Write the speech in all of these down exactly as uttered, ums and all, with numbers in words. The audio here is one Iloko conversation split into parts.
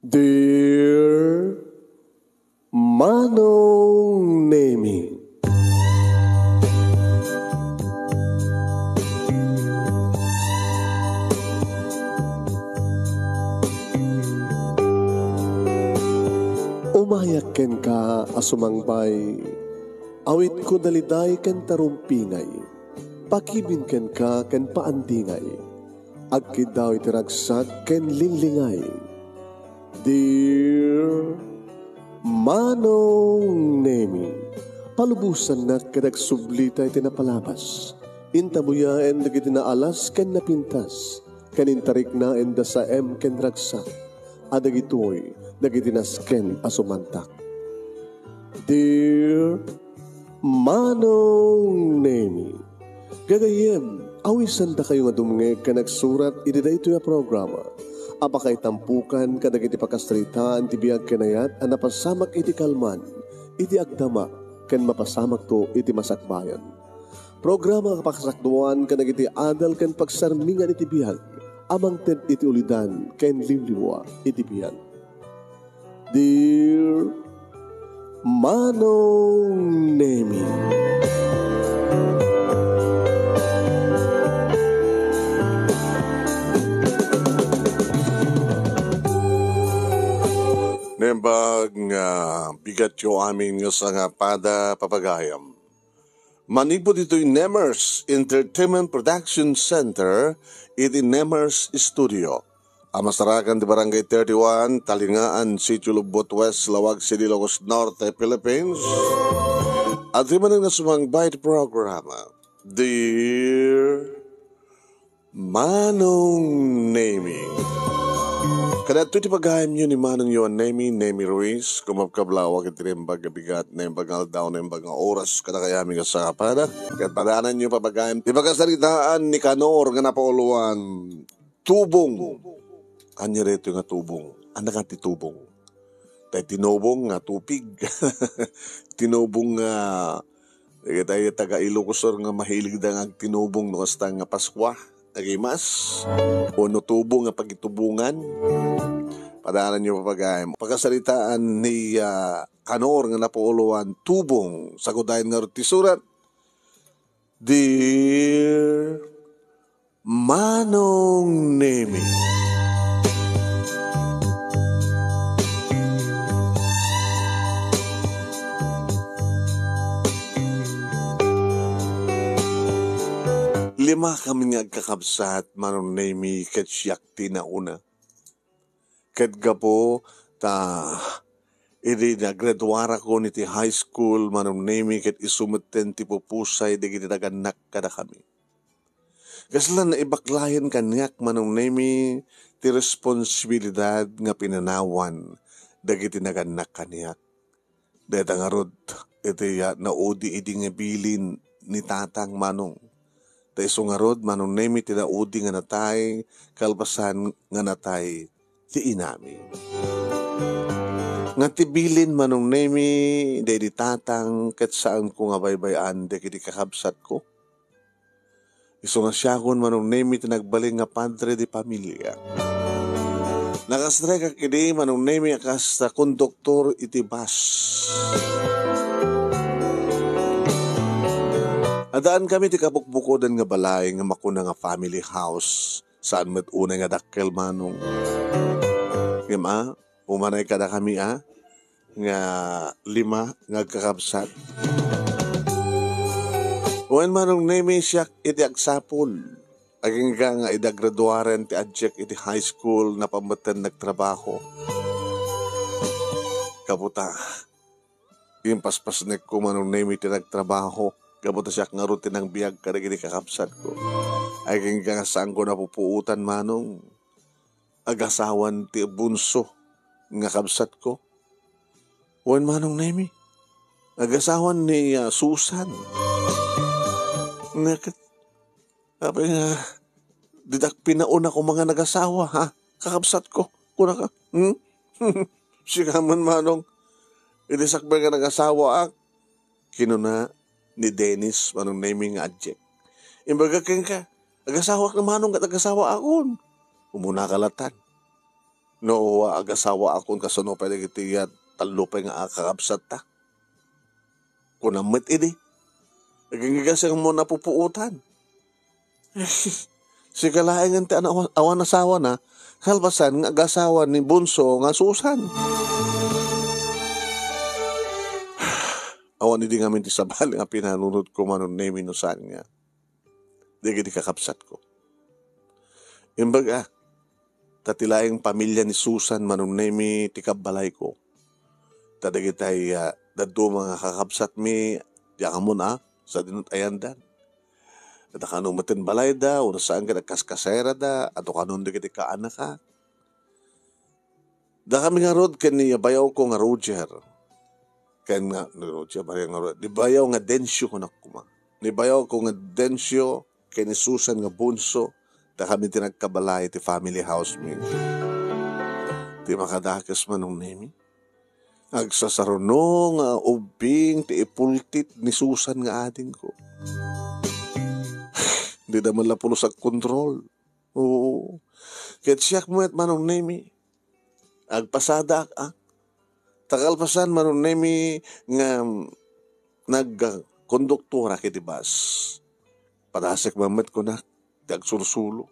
Dear Manong Nemi. Umayak kenka a sumangbay, awitko daliday ken tarumpingay, pakibin kenka ken paandingay, agkiddaw iti ragsak ken linglingay. Dear Manong Nemi, palubosannak ket agsublita iti napalabas. Intabuyaen dagiti naalas ken napintas, ken intariknaenda saem ken ragsak, a dagitoy dagiti nasken a sumantak. Dear Manong Nemi, gagayyem, awisandakayo nga dumngeg ken agsurat iti daytoy a programa a pakaitampokan kadagiti pakasaritaan ti biag ken ayat a napasamak iti kalman, iti agdama, ken mapasamakto iti masakbayan. Programa a pakasakduan kadagiti adal ken pagsarmingan iti biag a mangted iti ulidan ken liwliwa iti biag. Dear Manong Nemi. Naimbag nga bigatyo amin nga sangapada, papagayam. Manipud ditoy Nemers Entertainment Production Center iti Nemers Studio, a masarakan ti Barangay thirty-one, Talingaan, Sitio Lubbot West, Laoag City, Ilocos Norte, Philippines. Adtoy manen nga sumangbay iti programa, Dear Manong Nemi. Kadagitoy ti pagayamyo ni Manongyo a Nemi, Nemi Ruiz, kumabkablawak iti naimbag nga bigat, naimbag nga aldaw, naimbag nga oras, kadakayo amin nga sangapada. Ket padananyo, papagayam, ti pakasaritaan ni Kanor nga napauluan, Tubong. Ania daytoy nga tubong? Ania nga ti tubong? Tay tinubong nga tupig. Tinubong nga, dagitay taga Ilocos Sur nga mahiligda nga agtinubong no kasta nga Paskua, agimas, wenno tubong nga pagitubongan. Padananyo, papagayam. Pakasaritaan ni, ah, Kanor nga napauluan, Tubong. Sagudayen ngarud ti surat, Dear Manong Nemi. Lima kami nga agkakabsat, Manong Nemi, ket siak ti nauna. Ket gapu ta idi nagraduarakon iti high school, Manong Nemi, ket isu metten ti pupusay dagiti nagannak kadakami. Kasla naibaklayan kaniak, Manong Nemi, ti responsibilidad nga pinanawan dagiti nagannak kaniak. Dayta ngarud iti, ah, naudi idi nga bilin ni Tatang, Manong. Ta isu ngarud, Manong Nemi, ti naudi nga natay, kalpasan nga natay ti inami. Nga ti bilin, Manong Nemi, daydi Tatang, ket saanko nga baybay-an dagiti kakabsatko. Isu nga siakon, Manong Nemi, ti nagbalin nga padre de pamilya. Nakastrikak idi, Manong Nemi, a kas konduktor iti bus. Addaan kami ti kabukbukodan nga balay nga makuna nga family house. Saan met unay nga dakkel, Manong. Ngem, a, umanay kadakami, a, nga lima nga agkakabsat. Wen, Manong Nemi, siak iti agsapul. Agingga nga idi agraduaren ti adiak iti high school, napan metten nagtrabaho. Gapu ta, impaspasnekko, Manong Nemi, ti nagtrabaho. Gapu ta siak ngarud ti nangbiag kadagiti kakabsatko. Agingga nga saanko napupuotan, Manong. Agasawan ti bunso nga kabsatko. Wen, Manong Nemi, agasawan ni, ah, Susan. Nga ket, apay nga, didak pinauna koma nga nagasawa, ha? Kakabsatko, kunaka, hmm? Sika man, Manong, idi sakbay nga nagasawaak, kinuna ni Dennis, Manong Nemi, nga adiak. Imbaga kenka, agasawaak na, Manong, ket agasawaakon. Umunaka latan. No agasawaakon, kasano pay dagiti, ah, tallo pay nga kakabsatta? Kunam met idi, agingga siya mo napupuotan. Sika laeng ti ana-, awan asawana, kalpasan nga agasawa ni Bunso nga Susan. Awan idi ngamin ti sabali nga pinanunotko, Manong Nemi, no saan nga dagiti kakabsatko. Imbag a, ta ti laeng pamilia ni Susan, Manong Nemi, ti kabbalayko. Ta dagitay, ah, dadduma nga kakabsatmi, diak ammo a, sadino ti ayandan. Ta kano metten balayda, wenno saan ket agkaskasayrada, adu kanon dagiti kaanaka. Dakami ngarud ken ni bayawko nga Roger. Ken nga, ni Roger, bayaw nga Ro-, ni bayaw nga Dencio, kunak koma. Ni bayawko nga Dencio, ken ni Susan nga Bunso, dakami ti nagkabalay ti family house mi. Ti makadakes, Manong Nemi, agsasaruno nga ubbing ti ipultit ni Susan nga adingko. Dida man la pulos agkontrol. Oo. Ket siak met, Manong Nemi, agpasadak, ah. Ta kalpasan, Manong Nemi, nga nagkonduktora iti bus, padasek man met kunak ti agsursulo.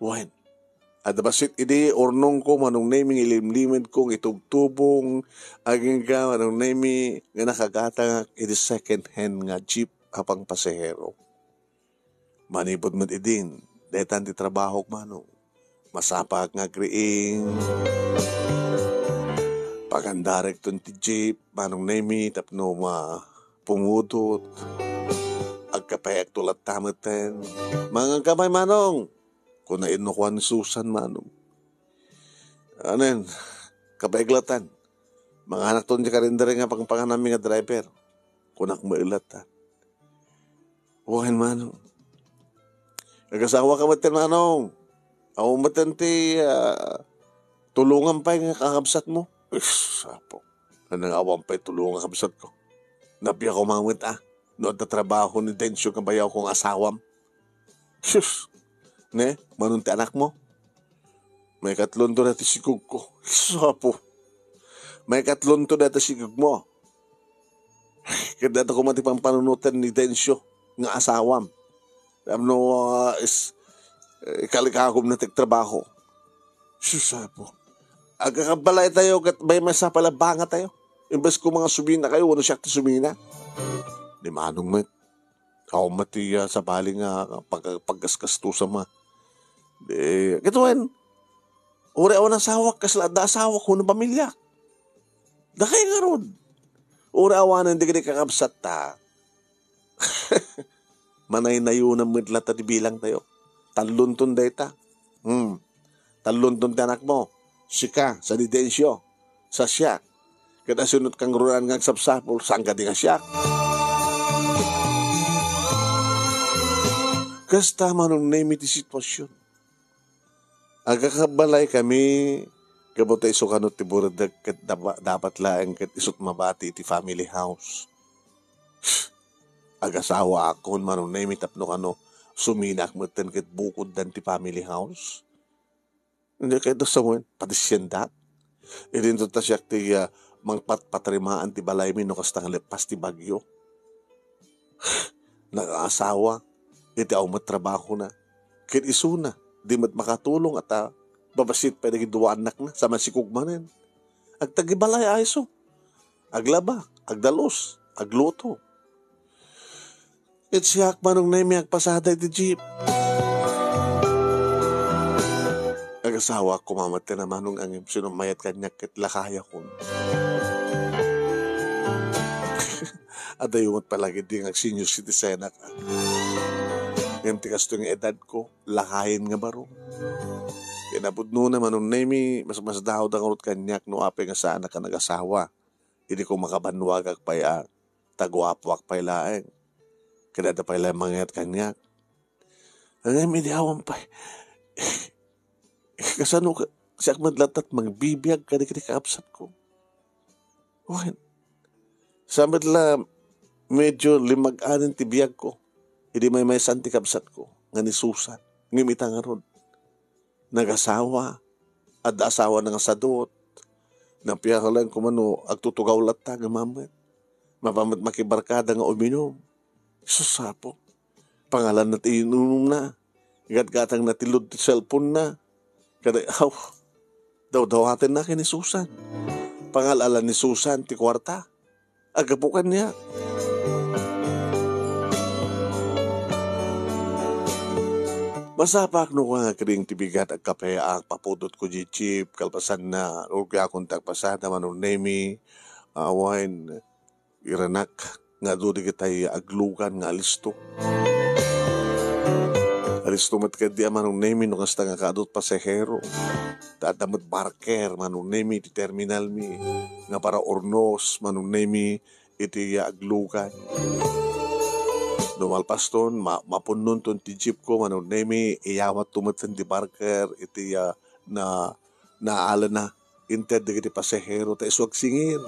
Wen, adda bassit idi urnongko, Manong Nemi, nga ilimlimedko nga itubtubong, agingga, Manong Nemi, nga nakagatangak iti second hand nga jeep a pangpasahero. Manipud met idin, detan ti trabahok, Manong. Masapak nga agriing. Pagandarekton ti jeep, Manong Nemi, tapno mapungudot. Agkapaekto latta metten. Manganka pay, Manong, kuna inno kuan ni Susan, Manong. Anen, kapaek latan. Manganakton ti karindereng a pangpangananmi nga driver, kunak met latta. Wen, Manong. Agasawaka metten, Manong. Awan metten ti, ah, tulongan pay nga kakabsatmo. Is, apo. Ano nga awan pay tulongan kakabsatko? Nabiag koma met, ah, no adda trabaho ni Dencio nga bayawko nga asawam. Sus! Ne, Manong, ti anakmo? Maikatlonto dayta sikugko. Sus, apo. Maikatlonto dayta sikugmo. Ket dayta koma ti pampanunoten ni Dencio nga asawam. Tapno, ah, is, eh, ikalikagumna ti agtrabaho. Sus, apo. Agkakabbalaytayo ket maymaysa pay la bangatayo. Imbes koma nga suminakayo wenno siak ti sumina. Ni Manong met. Awan met ti, ah, sabali nga pag-, paggaskastosam a. Di, ket wen, uray awan asawak, kasla adda asawak, wenno pamiliak. Dakay ngarud. Uray awanen dagiti kakabsatta. Manaynayonan met latta ti bilangtayo. Tallonton dayta. Hmm. Tallonton ti anakmo. Sika, sa ni Dencio. Sa siak. Ket asino ti kangrunaan nga agsapsapul? Saan kadi nga siak? Kasta, Manong Nemi, ti sitwasion. Agkakabbalaymi, gapu ta isu kano ti buredek ket dapa-, dapat laeng ket isu ti mabati iti family house. Agasawaakon, Manong Nemi, tapno kano suminaak metten ket bukoddan ti family house. Ket kayatko sawen, padisiendak. Idinto ta siak ti, ah, mangpatpatrimaan ti balaymi no kasta nga leppas ti bagyo. Nakaasawa, iti awan met trabahona. Ket isuna, di met makatulong a ta babassit pay dagiti dua annakna, sa masikog manen. Agtagibalay a isu. Aglaba, agdalus, agluto. Ket siak, Manong Nemi, agpasada iti jeep. Agasawaak koma metten a, Manong, ngem sino mayat kaniak ket lakayakon. Adayo met pay la ketdi nga ag-senior citizenak. Ngem ti kastoy nga edadko, lakayen nga baro. Kinapudnona, Manong Nemi, mas, masdaawda ngarud kaniak no apay nga saanak a nagasawa. Idi ko makabannuagak pay a, ta guapoak pay laeng. Ket adda pay laeng mangayat kaniak. Ngem idi awan pay, kasano ka, siak met latta ti mangbibiag kadagiti kakabsatko? Wen, sa met la, medyo limag-anen ti biagko. Idi maymaysan ti kabsatko nga ni Susan. Ngem ita ngarud, nagasawa, Adda asawana nga sadut. Napialan ko man no agtutugaw latta nga mamet. Mapamit makibarkada nga uminum. Sus, apo. Pangalanna ti inumna. Gatgatangna ti load ti cellphone na. Kada, aw, dawdawatenna ken ni Susan. Pangal-alan ni Susan ti kuarta. Aggapu kaniak. Masapak no nga agring ti bigat, agkapeak, papudot ko di jeep, kalpasanna, rugiakon ti agpasada, Manong Nemi, awan, iranak, nga adu dagitay aglugan nga alisto. Alisto met kadi a Manong Nemi no kasta nga kaadut pasahero. Ta adda met barker, Manong Nemi, ti terminal mi, nga para urnos, Manong Nemi, iti, ah, aglugan. No malpaston, ma-, mapunnonton ti jeep ko, Manong Nemi, iyawatto metten ti barker iti, ah, na, naalana. Inted dagiti pasahero ta isu agsingir.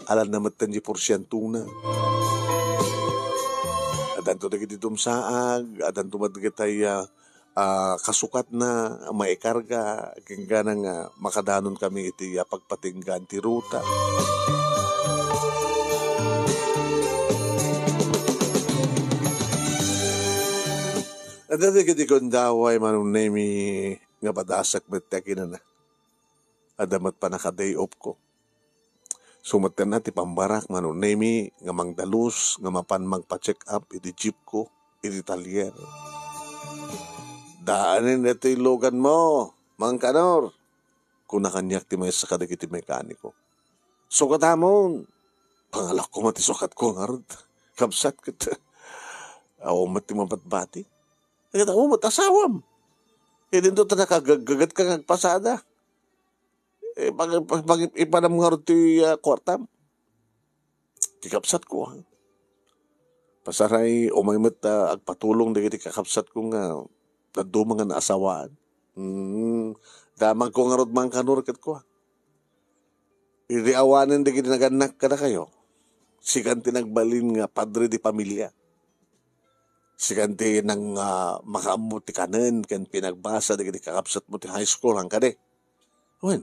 Alanna metten ti porsientona. Addanto dagiti dumsaag, addanto met dagitay, ah, ah, kasukatna a maikarga, agingga nga makadanon kami iti, ah, pagpatinggaan ti ruta. Adda dagiti gundaway, Manong Nemi, nga padasek met ti aginana. Adda met pannaka-day off ko. Sumetten ti pambarak, Manong Nemi, nga mangdalus nga mapan magpa-check up iti jeep ko iti talyer. "Daanen daytoy luganmo, Mang Kanor," kuna kaniak ti maysa kadagiti mekaniko. "Sukatamon." Pangalak koma ti sukatko ngarud. Kabsat ket awan met ti mabatbati. Ket awan met asawam. Idinto ta nakagaggaget ka nga agpasada. Eh, pag-, pag-, pag-, ipanam ngarud ti, ah, kuartam. Ti kabsatko, ah. Pasaray, umay met, ah, agpatulong dagiti kakabsatko nga dadduma nga naasawaan. Hmm, damagko ngarud, Mang Kanor, ket kua, idi awanen dagiti nagannak kadakayo, sikan ti nagbalin nga padre de pamilia. Sikan ti nang, ah, makaammo ti kanen ken pinagbasa dagiti kakabsatmo ti high school, han kadi? Wen,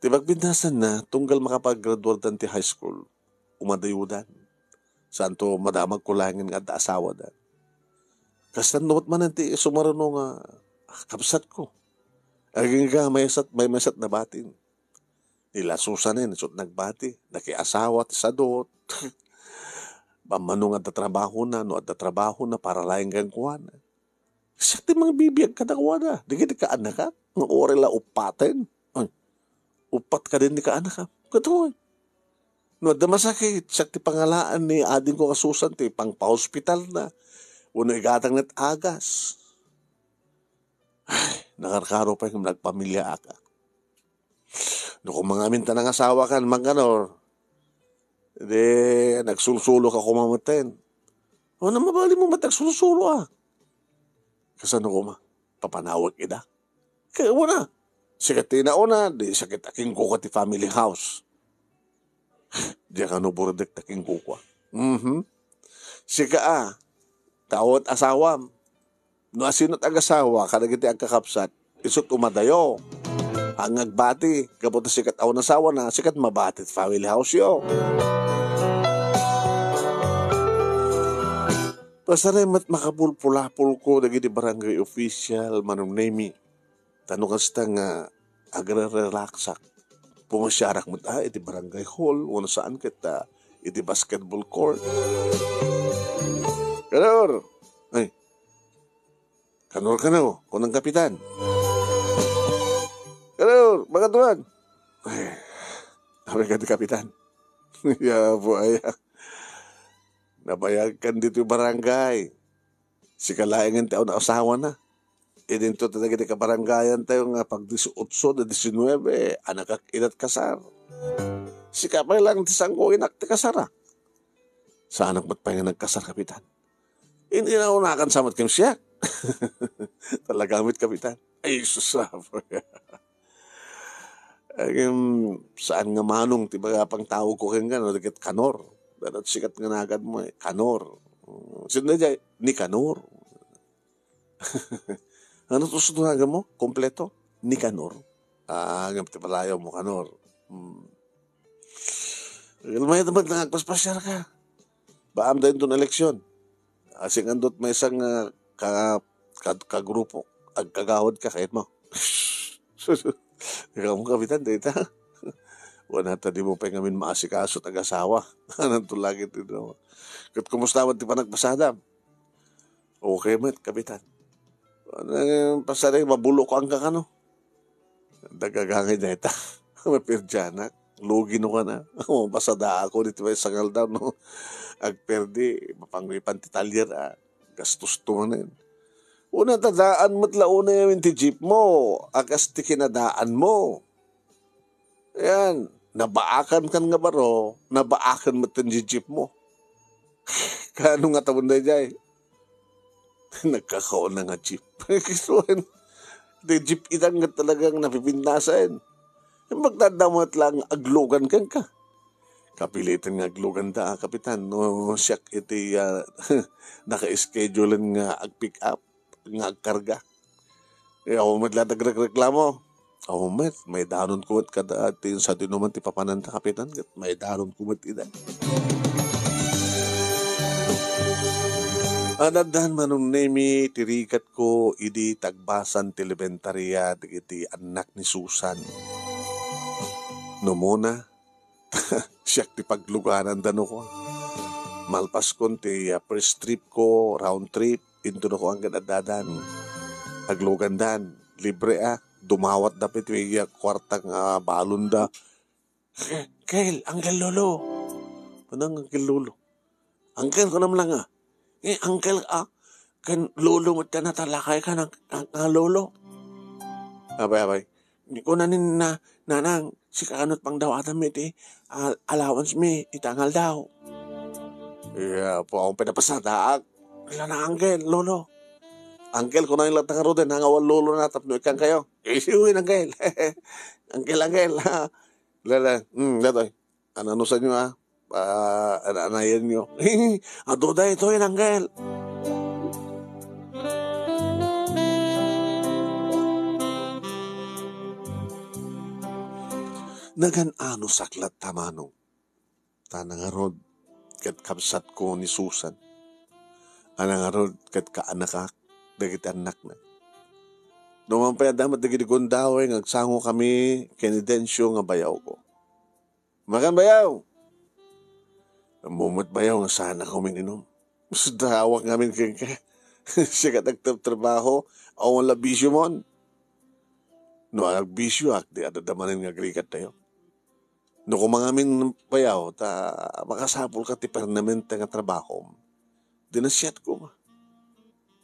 ti pagpintasanna, tunggal makapagraduardan ti high school, umadayodan. Saanto madamagko laengen nga adda asawada. Kastan met manen ti sumaruno nga, ah, kabsatko. Agingga, maysa, maysa ti nabatin. Ni la Susanen, isu ti nagbati, nakiasawa ti sadut. Ammano nga adda trabahona, no adda trabahona, para laeng kenkuana. Siak ti mangbibiag kadakuada, dagiti kaannakak, nga uray la uppaten. Ay, uppat kadin ti kaannakak. Katoy. No adda masakit, siak ti pangalaan ni adingko a Susan ti pangpahospitalna, wenno igatangna ti agas. Ay, nakarkaro pay ngem nagpamiliaak. No koma ngamin ta nangasawakan, Mang Kanor, di nagsulsuloka koma metten. O, na mabalinmo met agsulsulo, a. Kasano koma? Papanawek ida? Kaya wala. Sikat ti nauna, di sakit a kingkuka ti family house. Diak a naburdek ta kingkuka. Mhm. Sika, a, ta awan asawam. No asino ti agasawa kadagiti agkakabsat, isut umadayo. Ang agbati, gapu ta sikat awan asawana, sikat mabati ti family house yo. Pasaray met makapulpulapolko dagiti barangay official, Manong Nemi. Ta no kasta nga agre-relaxak, pumasiarak met, a, iti barangay hall, wenno saan ket, a, iti basketball court. Kanor! Ay, Kanor kano, kunang kapitan. Kanor, makatuan! Ay, amin kadi kapitan. Ya, buaya. Nabayagkan ditoy barangay. Sika laengen ti awan asawana. Idinto ta dagiti kabarangayan tayo nga pag dieciocho de diecinuebe, annakak idat kasar. Sika pay lang ti sango inak ti kasara. Saanak met pay nga nagkasar, kapitan. Indi naunakan sa met ken siak. Talaga met, kapitan. Ay, sus, apo. Agem, saan nga Manong ti baga pangtawag ko kenka, no, di ket Kanor. Dayta sikat nga naganmo, eh, Kanor. Mm, sino jay? Ni Kanor. Ano to sa naganmo? Kompleto? Nicanor. Ah, ngem ti palayaw mo, Canor. Hmm. Kalmayo naman nga agpaspasiar ka. Baam da inton eleksyon. Asing andot maysa nga ka, ka, kagrupo, agkagawad ka, kayat mo. Ikaw mo, Kapitan, dayta. Wana ta di mo pay ngamin maasikaso ti agasawa. Ananto lagi ti drama. Ket kumusta man ti panagpasadam? Okay met, Kapitan. Ano, pasada, mabulo ko ang kakano? Dagagangay dayta. Mapirdianak. Lugi no kana. Mapasada ako dito may sangal daw, no? Agperdi, mapangwipan ti talyer, ah. Gastos to manen. Una, tadaan met la una yamin ti jeep mo. Akas ti kinadaan mo. Yan, nabaakan kan nga baro, nabaakan met ti jeep mo. Kano nga tawan dayjay? Nagkakaon na nga jeep. Kisuan. Ti jeep itan nga talagang napipintasan. Magdadamot lang aglugan kan ka. Kapilitan nga aglugan da, ah, Kapitan. No, siak iti, ah, naka-schedule nga ag-pick up, nga agkarga. Eh, awan met la nagreklamo. Awan met, maidanon ko met kada ti sadino man ti papananta, Kapitan, ket maidanon ko met ida. Addan Manong Nemi, ti rigat ko idi tagbasan ti lebentaria dagiti annak ni Susan. Numona, siak ti pagluganan da no ko. Malpaskon ti, ah, first trip ko, round trip, inton ako anggan addadan. Aglugandan, libre a, dumawat da pay ti, ah, kuarta nga balon da. Kel, Uncle Lolo. Manang Uncle Lolo. Uncle, kunam lang, ah. Eh, Uncle, ah, ken Lolo met ta natalakay ka, nang, ang, ang Lolo. Abay, abay. Ni kunanin na, nanang, sika kanot pangdawatanmi iti, ah, allowance mi, iti angal daw. Iya, po akong pinapasadaak. Wala na, Uncle, Lolo. Uncle, kunanin lang tangaruden, nangawan Lolo na, tapno ikan kayo. Eh, siwin, Uncle. Uncle, Uncle, ha? Lala, hmm, datoy. Ano-ano sa inyo, ah? Ah, ana-anayan nyo. Adu da ito, Uncle. Nagan-ano saklat ta, Manong. Ta nangarud ket kabsatko ni Susan. A nangarud ket kaanakak dagiti annakna. Numan pay adda met dagiti gundaway nga agsango kami ken ni Dencio nga bayawko. Makan bayaw! Ammom met bayaw nga saanak umiinom. Sadawak ngamin kenka. Siak agtrabtrabaho, awan la bisio mon. No agbisioak, di adda manen nga agrikatayo. No kumangamin bayaw, ta makasapulka ti permanente nga trabahom. Di nasiatko nga.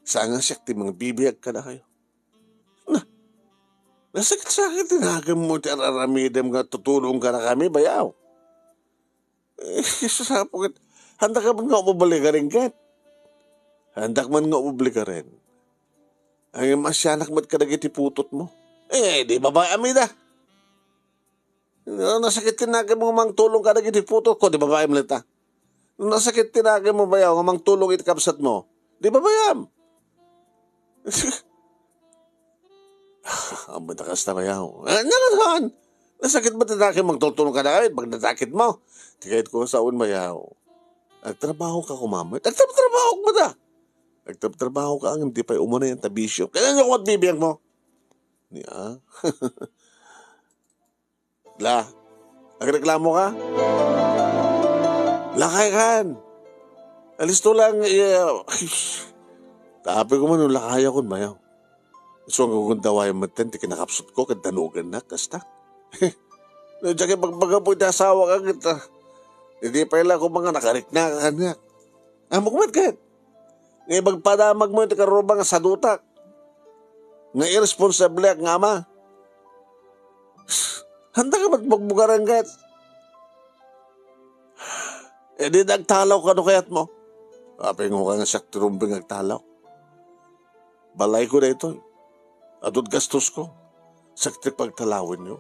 Saan nga siak ti mangbibiag kadakayo? Na, nasakit-sakit ti nakemmo ti ar-aramidem nga tutulong kadakami, bayaw. Eh, sasapo ket, handak man nga umubli ka rin, ket. Handak man nga umubli ka rin. Ay, masianak met kadagiti putotmo. Eh, di babae amida. No nasakit ti nakemmo nga mangtulong kadagiti putotko, di babaem latta. No nasakit ti nakemmo bayaw nga mangtulong iti kabsatmo, di babaem. Ammom ta kasta bayaw. Eh, nalasan! Nasakit met ti nakemmo mangtultulong kadakami, pagdadakitmo. Ti kayatko sawen bayaw. Agtrabaho ka kumamet. Agtrabaho ka da. Agtrabaho ka, ngem di pay umunay anta bisio. Kaya nyo kumat bibiag mo. Ni, ah? La, agreklamo ka? Lakay kan. Alisto lang, iya. Tapi ko man, lakay ako, bayaw. So, ang gugundaway metten, ti kinakapsut ko, ket danugan na, kasta. No, diyan kayo magpagapu iti asawa ka, kita. Hindi pa ila ko mga nakarikna ka kanya. Amo kumat, ket. Nga ipagpadamag mo iti karruba nga sadutak. Nga irresponsableak nga ama. Handa ka mat bugbugaren ket. E di agtalaw kano kayat mo. Apay nga siak ti rumbeng agtalaw. Balay ko daytoy. Adut gastos ko. Sakti pagtalawen yo.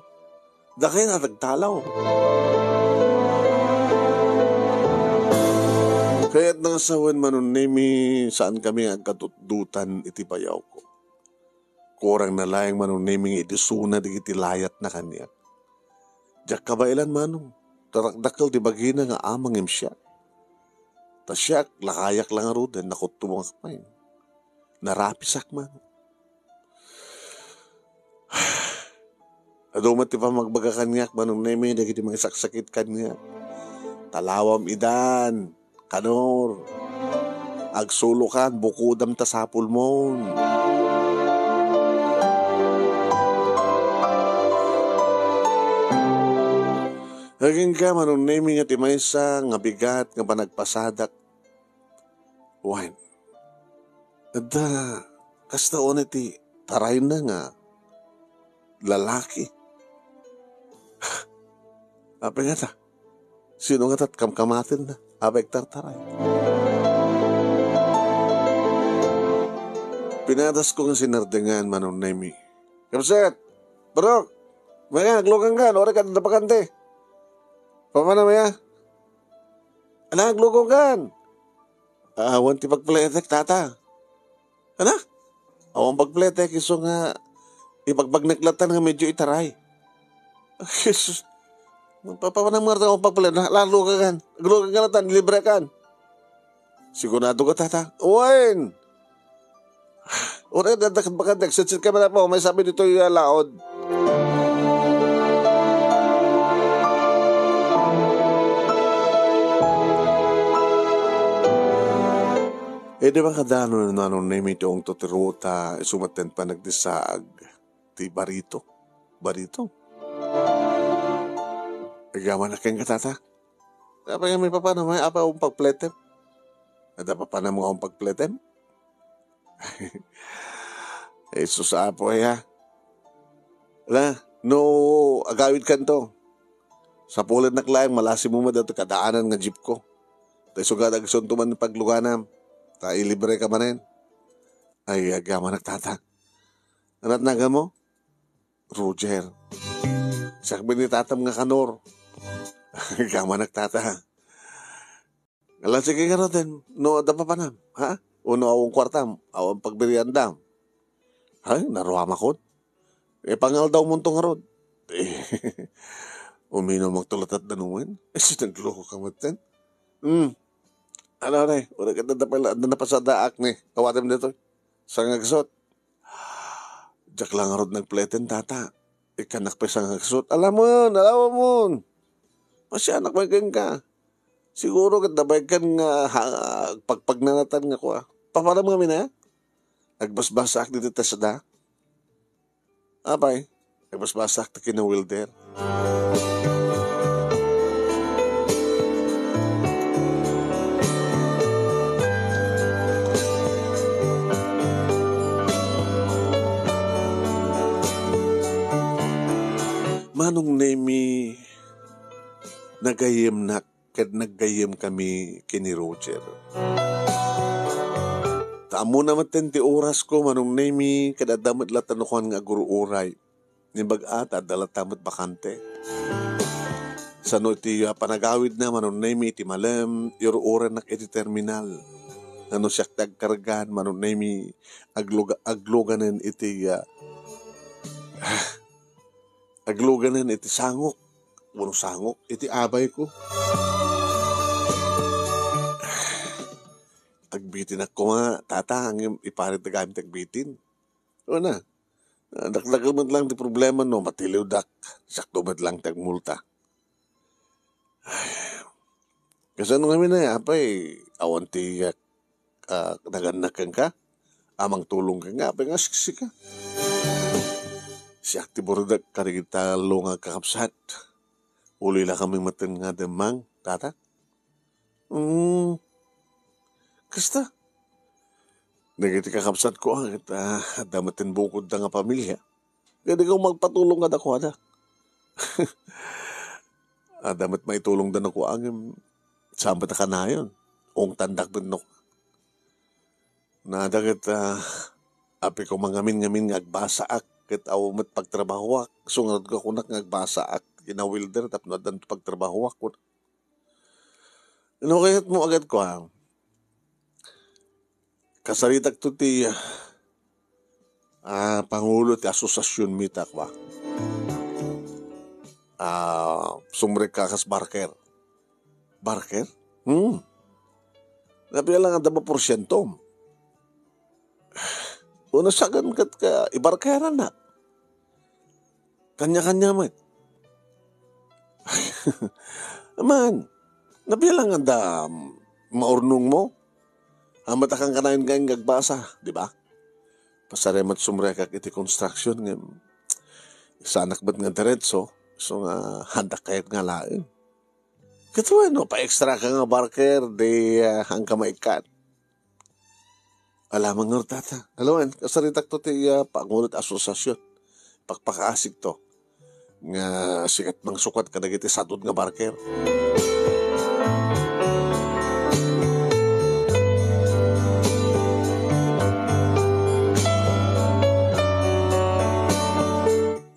Dakay na nagtalaw. Kayat nang sawen Manong Nemi, saan kami agkatutdutan iti bayaw ko. Kurangna laeng, Manong Nemi, nga idisuna dagiti layatna kaniak. Diak kabaelan, Manong. Tarakdakkel ti bagina nga amangan siak. Ta siak, lakayak la ngaruden, nakuttumak pay. Narapisak, Manong. Adu met ti pammagbaga kaniak, Manong Nemi, dagiti mangisaksakit kaniak. Talawam idan, Kanor. Agsulokan, bukodam ta sapulmon. Agingga, Manong Nemi, nga ti maysa nga bigat nga panagpasadak. Wen, adda kasta unay ti tarayna nga lalaki. Apay ngata? Sino ngata ti kamkamatenna? Apay agtartaray? Pinadasko nga sinardengan, Manong Nemi. Kamset! Barok! Maya, aglugankan, uray ka adda bakante. Papanam, maya? Ala, aglugankan! Awan ti pagpletek, tata. Ana? Awan pagpletek, isu nga ibagbagnek latta nga medyo itaray. Jesus. Papanam nga awan pagpletek, na, lalo ka kan. Aglugankan latta, nilibrekan. Sigurado ka, tata? Wen! Uray, dadakit baka nagsetset ka man, Apo. May sabi dito yung laod. Eh, di ba kadano na nanong nemi ti ungto ti ruta, isu met ti panagdisaag ti barito? Barito? Agyaman na ken ka, tata? Apay nga may papanam, may apa akong pagpletem? Ada papanam nga akong pagpletem? Eh, sus, Apo, ay, ha? Ala, no agawidkanto, sapulennak laeng malasimo met dagiti kadaanan nga jeepko. Ta isu nga agsunto man pagluganam, ta ilibreka manen. Ay, agyamanak, tata. Anat naganmo? Roger. Siak met ni tatam nga Kanor. Agyamanak, tata. Ala, sige ngaruden, no adda papanam, ha? Wenno awan kuartam, awan pagbibiandam. Ay, naruamakon. Eh, pangaldawmonto ngarud. Eh, uminumakto latta danum wen. Eh, si nagluko ka metten. Hmm. Ala, ne, uray ket adda pay la, adda napasadaak ne. Awatem ditoy. Sangagsot. Diak la ngarud nagpleten, tata. Ikkannak pay sangagsot. Alamon, alawamon. Masianak pay kenka. Siguro ket nabayagan nga ha, pagpagnanatan nga kua. Papanam ngamin, ha? Agbasbasaak ditoy tasada. Apay, agbasbasaak ti kinawilder. Manong Nemi, nagayyemnak ket naggayyemkami ken ni Roger. Ta ammona metten ti orasko, Manong Nemi, ket adda met latta no kuan nga agur-uray. Naimbag-a ta adda latta met bakante. Sano iti, ah, panagawidna, Manong Nemi, iti malem, ir-urennak iti terminal. Ngano siak ti agkargaan, Manong Nemi, agluga-, agluganen iti, ah, agluganen iti sangok. Wenno sangok iti abayko. Agbitinak koma, tata, ngem iparit ti agamit ti agbitin. Una, dakdakkel met lang ti problema no matiliwdak. Siakto met lang ti agmulta. Kasano ngamin ay, apay, awan ti, ah, nagannak kenka? Amang tulong kenka, apay nga siksika? Siak ti burudak kadagiti tallo nga agkakabsat. Uli la kami metten nga demmang, tata? Hmm, kasta. Dagiti kakabsatko, ah, ket, ah, adda metten bukodda nga pamilia. Kadi ko magpatulong kadakuada. Adda met maitulongda no kua, ngem saan met a kanayon? Ungtandak met no. Nada ket, ah, apay ko mangamin-ngamin nga agbasaak, ket awan met pagtrabahoak. Isu ngarud nga kunak nga agbasaak, kinawilder, tapno addan pagtrabahoak. Kun-, no kayat mo agad ko, ha? Kasaritakto ti, ah, Ah, pangulo ti asosiasion mi ta, kua. Ah, sumrekka kas barker. Barker? Hmm. Nabilang adda ba porsientom? Una sagan ket ka ibarkeran na. Kanya-kanya met. Man, nabilang adda, um, maurnong mo? Amatakan ka na yun nga agbasa, di ba? Pasarem met sumrekak iti construction, ngem sanak met nga diretso, so nga, handak kayat nga laeng. Ket wenno, pa-extra ka nga barker, di, ah, hangka maikkan. Alamang nga tata. Alawen, kasaritak to ti, ah, pangulo ti asosiasion. Pakpakaasik to. Nga sikat mangsukat kadagiti sadot nga barker.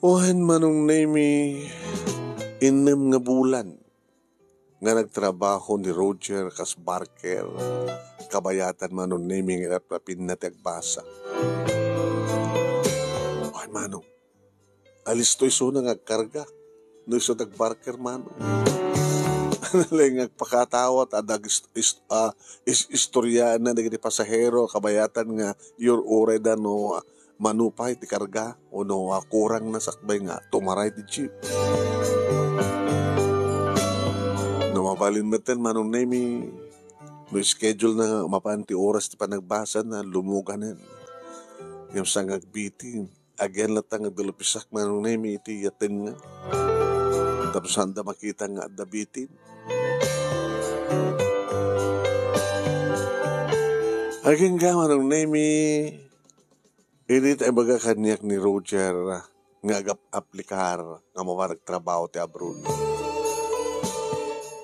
Wen, Manong Nemi, innem nga bulan nga nagtrabaho ni Roger kas barker, kabayatan Manong Nemi nga raprapinna ti agbasa. Ay, Manong, alisto isuna nga agkarga. No isu dagbarker, Manong. Nalay nga agpakatawat, adag is-, is-, ah, is-, istoryaanna dagiti pasahero, kabayatan nga iyur-urayda no, ah, mano pay ti karga, o no, ah, kurang na sakbay nga tumaray ti jeep. No mabalin metten, Manong Nemi, no schedule na nga mapan ti oras ti panagbasa na, lumuganen. Ngem sa nga agbitin, agian latta nga agdulupisak, Manong Nemi, iti yatengnga. Tapno saanda makita nga adda bitin. Agingga, Manong Nemi, idi ta ibaga kaniak ni Roger nga agap-aplikar nga mapan agtrabaho ti abroad.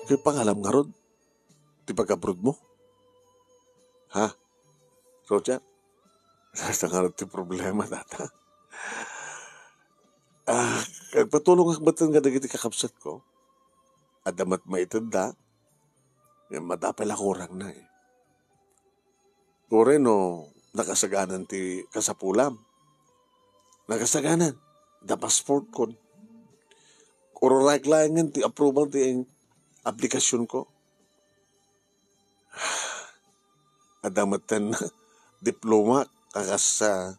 Kay pangalam ngarud ti pag-abroad mo? Ha? Roger? Sa ngarud ti problema, tata. Ah, agpatulongak metten kadagiti kakabsatko. Adda met maitedda. Ngem adda pay la kurangna, eh. Uray no nakasaganan ti kasapulam. Nakasaganan. Da passportkon. Ururayak laengen ti approval ti aplikasionko. Adda metten diploma, kakas, ah,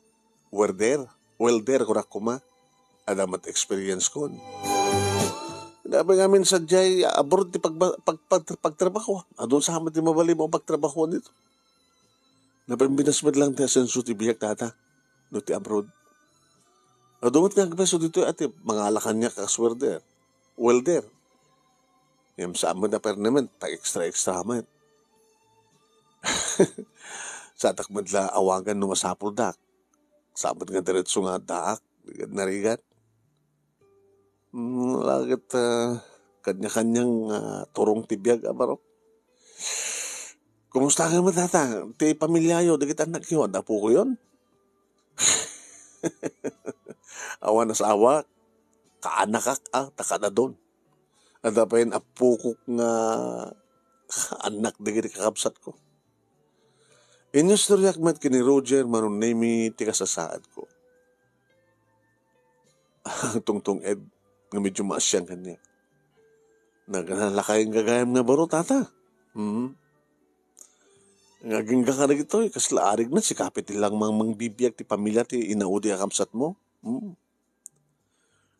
welder. Welder, kunak koma. Adda met experience kon. Dapay ngamin sadiay abroad ti pagba-, pag-, pag-, pagtrabaho. Adun sa met ti mabalin mo pagtrabaho dito. Napambinas met lang ti asenso ti biag, tata, no ti abroad. Adu met nga agbeso ditoy, ati, mangala kaniak a welder. Welder. Ngem saan met a permanent, pag-extra-extra met. Satak met la awagan no masapuldak. Saan met nga diretso nga addaak, narigat. Mm, laget, ah, kanya-kanyang, ah, turong ti biag, a, barok. Kumusta ka met, tata? Ti pamilyayo, dagiti annakyo, adda apokoyon? Awan asawa, kaanakak, a, ta kadadon. Adda pay apokok nga annak dagiti kakabsatko. Inistoryak met ken ni Roger Manong Nemi ti kasasaadko. Tungtung-ed nga medyo maasian kaniak. Nag-, nalakayen gagayam nga baro, tata. Mm. Nga agingga kadagitoy, kasla arig na, si Kapit lang mang mangbibiag ti pamilya ti inaudi a kabsat mo. Mm.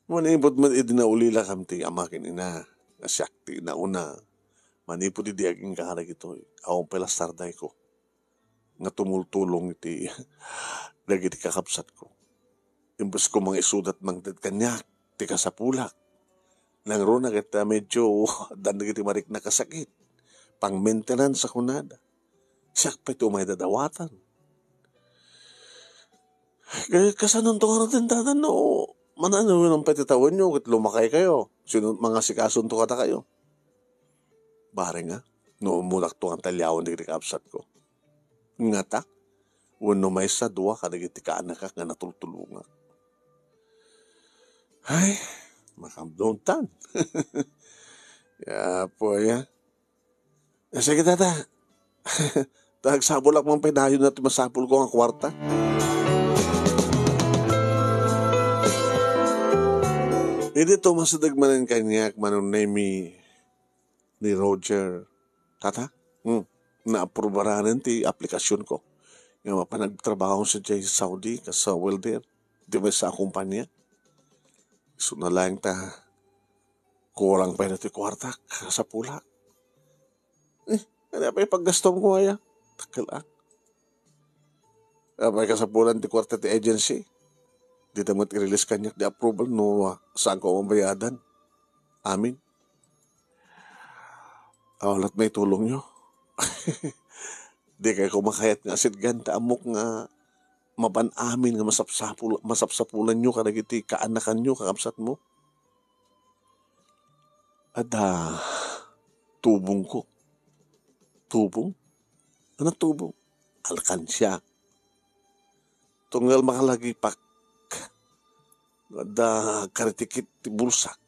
Manipud met idi naulilakam ti ama ken ina, nga siak ti inauna. Manipud idi agingga kadagitoy, awan pay la sardayko nga tumultulong iti dagiti kakabsatko. Imbes ko mangisudat mangted kaniak ti kasapulak. Nangruna ket, ah, medyo addan dagiti marikna kasakit. Pang-maintenance a kunada. Siak pay ti umay dadawatan. Kay kasanonto nga rutintana no, manano, nung pay ti tawenyo, ket lumakay kayo. Sino mangasikaso to kada kayo? Bareng, a, no ummunak to nga talyawan dagiti kabsatko. Ngata, wenno maysa, dua kadagiti kaanakak nga natultulongak. Ay, makamdontan. Ya, po, ya. Eh, sige, tata. Tagsabol ak man pay dayon na ti masapul ko nga kwarta. Idi tumasideg manen kaniak, Manong Nemi, ni Roger, "Tata, hmm, naaprubaran ti aplikasionko nga mapan agtrabaho sadiay Saudi kas welder ti maysa a kompania. Isuna laeng ta kurang pay datoy kuartak, sapulak." Eh, ania pay paggastomko aya? Dakkel a. Apay kasapulan ti kuarta ti agency? Dita met i-release kaniak ti approval no, ah, saanko a mabayadan. Amin. Awalat maitulongyo. Dikay koma kayat nga asitgan ta ammok nga mapan amin nga masapsapul-, masapsapulanyo kadagiti kaanakanyo, kakabsatmo. Adda tubongko. Tubong? Ano tubong? Alkansia. Tunggal makalagipak. Adda karitikit ti bulsak.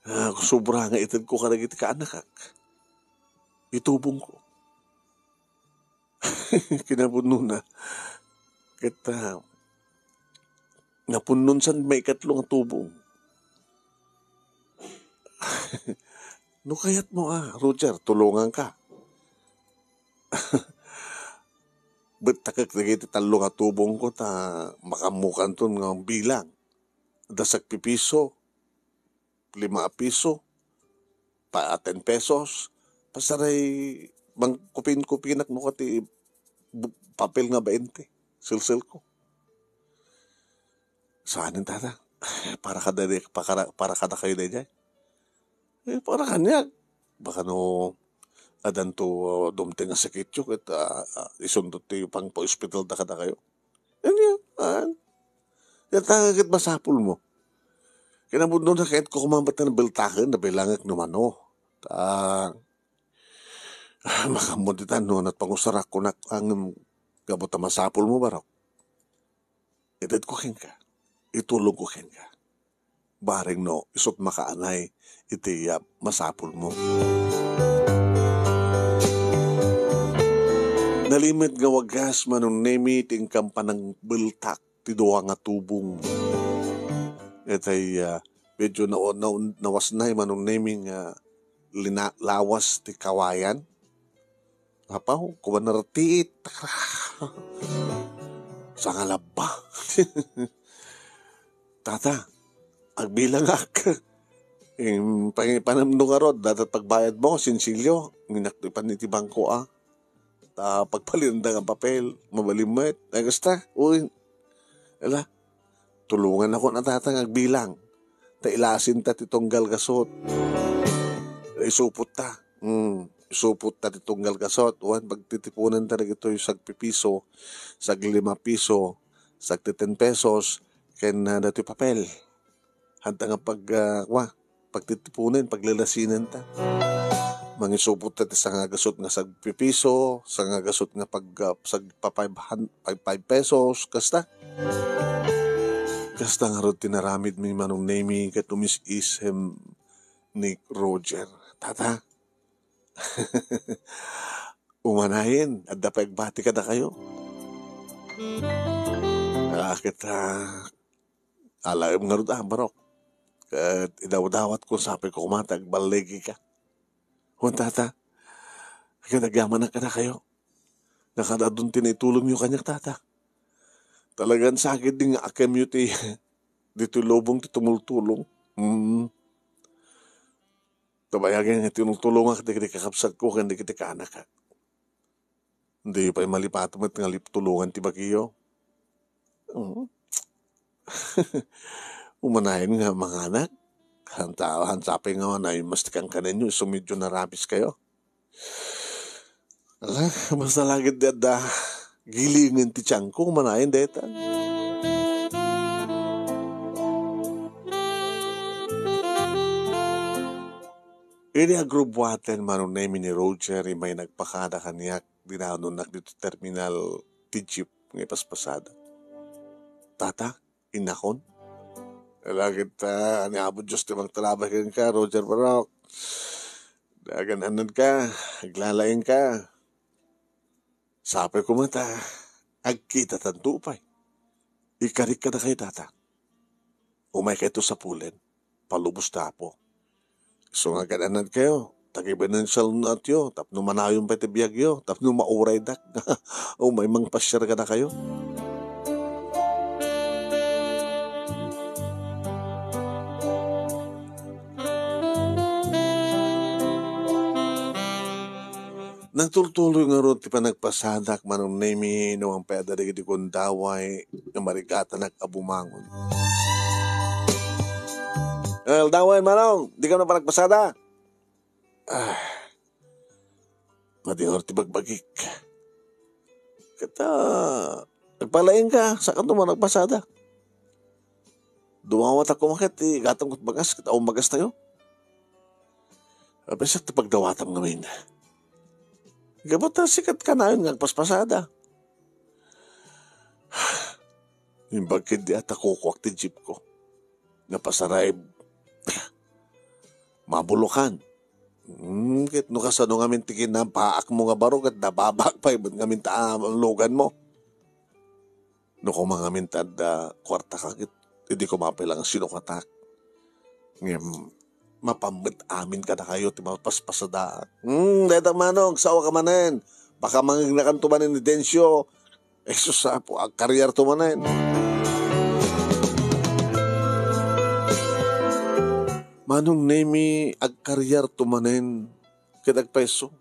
Ah, sobra nga itedko kadagiti kaanakak. Itubongko. Kinapudnona. Ket, ah, napunnon san maikatlo nga tubong. No kayatmo, ah, Roger, tulonganka. Bettakek dagiti tallo nga tubongko ta makaammokanton nga bilang. Dasagpipiso, lima a piso, pa, ten pesos. Pasaray, mangkupin-kupinak no kati bu-, papel nga bainte. Silsilko. Saanen, tata? Para kada, para, para kadakayo daydiay? Eh, para kaniak. Baka no, addanto, uh, dumteng nga sakityo, ket, ah, ah, isunto ti pangpa-ospital da kadakayo. Ania, ah, yata ket masapulmo. Kinapudnona, kayatko koma met nga beltaken, nabilangek no mano. Ta, ah, makaammo ditan no, nagpangusarak kunak, ngem gapu ta masapulmo, barok. Itedko kenka, itulongko kenka. Bareng no, isut makaanay iti, ah, masapulmo. Nalimed nga wagas, Manong Nemi, ti inkam panangbeltak ti dua nga tubong. Itay, ah, medyo na-, na-, nawasnay, Manong Nemi, nga lina-, lawas ti kawayan. Apaw, kuman na ratiit. Sangalabba. Tata, agbilangak. Im, pang-, panamno ngarud, dayta pagbayadmo, sinsilyo. Nginak ti pan iti bangko, ah. Ta pagpalinda nga papel, mabalin met. Ay, kasta, uy. Ala, tulonganakon a tata nga agbilang. Ta ilasinta ti tunggal gasut. Isuputta. Hmm, isuputta ti tunggal gasut. Wen, pagtitiponenta dagitoy sagpipiso, saglima piso, sagtiten pesos, ken, ah, datoy papel. Hanta nga pag, ah, wa, pagtitiponen, paglalasinenta. Mangisuputta ti sangagasut nga sagpipiso, sangagasut nga pag, ah, sagpa-five hun-, five, five pesos, kasta. Kasta ngarud ti naramidmi, Manong Nemi, ket umis-isem ni Roger. Tata, umanayen, adda pay agbati kadakayo. Ah, ket, ah, alaem ngarud, ah, barok. Ket idawdawatko, sapay ko koma ta agballigika. Wen, tata, ket agyamanak kadakayo. Nakadadun ti naitulongyo kaniak, tata. Talagan sagid nga akemyo ti, ditoy lubong ti tumultulong. Mm. Ta bayagen nga tinultulongak dagiti kakabsatko ken dagiti kaanakak. Diyo pay malipatan met nga lip-, tulongan ti bagiyo. Mm. Umanayen nga manganak. Hanta-, hansapen nga naimastikan kanenyo isu medyo narabiskayo. Ala, basta lagit di adda gilingen ti tiyanko, umanayen dayta. Idi agrubbuaten, Manong Nemi, ni Roger, immay nagpakada kaniak, dinanonnak ditoy terminal ti jeep nga ipaspasada. Tata, innakon. Lagit ta, ni Apo Dios ti mangtalabay kenka, Roger Barok. Dagan-annadka, aglalaingka. Sapay koma ta agkitatanto pay. Ikarik kadakayo, tata. Umaykayto sapulen. Palubos ti Apo. Isu nga agan-annadkayo, tagibanen ti salun-atyo, tapno manayon pay ti biagyo, tapno mauraydak. Umay mangpasiar kadakayo. Nagtultuloy ngarud ti panagpasadak, Manong Nemi, no mangpay adda dagiti gundaway nga marigatanak a bumangon. Aldawen, Manong, dika panagpasada? Ah, madingor ti bagbagik. Ket, ah, agpalaingka, saan ka man agpasada? Dumawat ako maket, ti gatam ket bagas, ket awan bagastayo. Abisak ti pagdawatam ngamin. Gapu ta sikat kanayon nga agpaspasada. Imbag ket di a ta kukuak ti jeep ko. Napasarayb. Mabulokan. Hmm, ket no kasano ngamin ti kinapaak mo nga baro, ket nababaak pay met ngamin ta, ah, lugan mo. No koma ngamin ta adda kuarta ka, ket idi ko mapilang sinukatak. Ngem, mapan met amin kadakayo ti mapaspasadaak. Hmm, dayta Manong, sao ka manen. Baka mangignakanto manen ni Dencio. Jesus, Apo, agkariarto manen. Manong Nemi, agkariarto manen. Ket agpayso.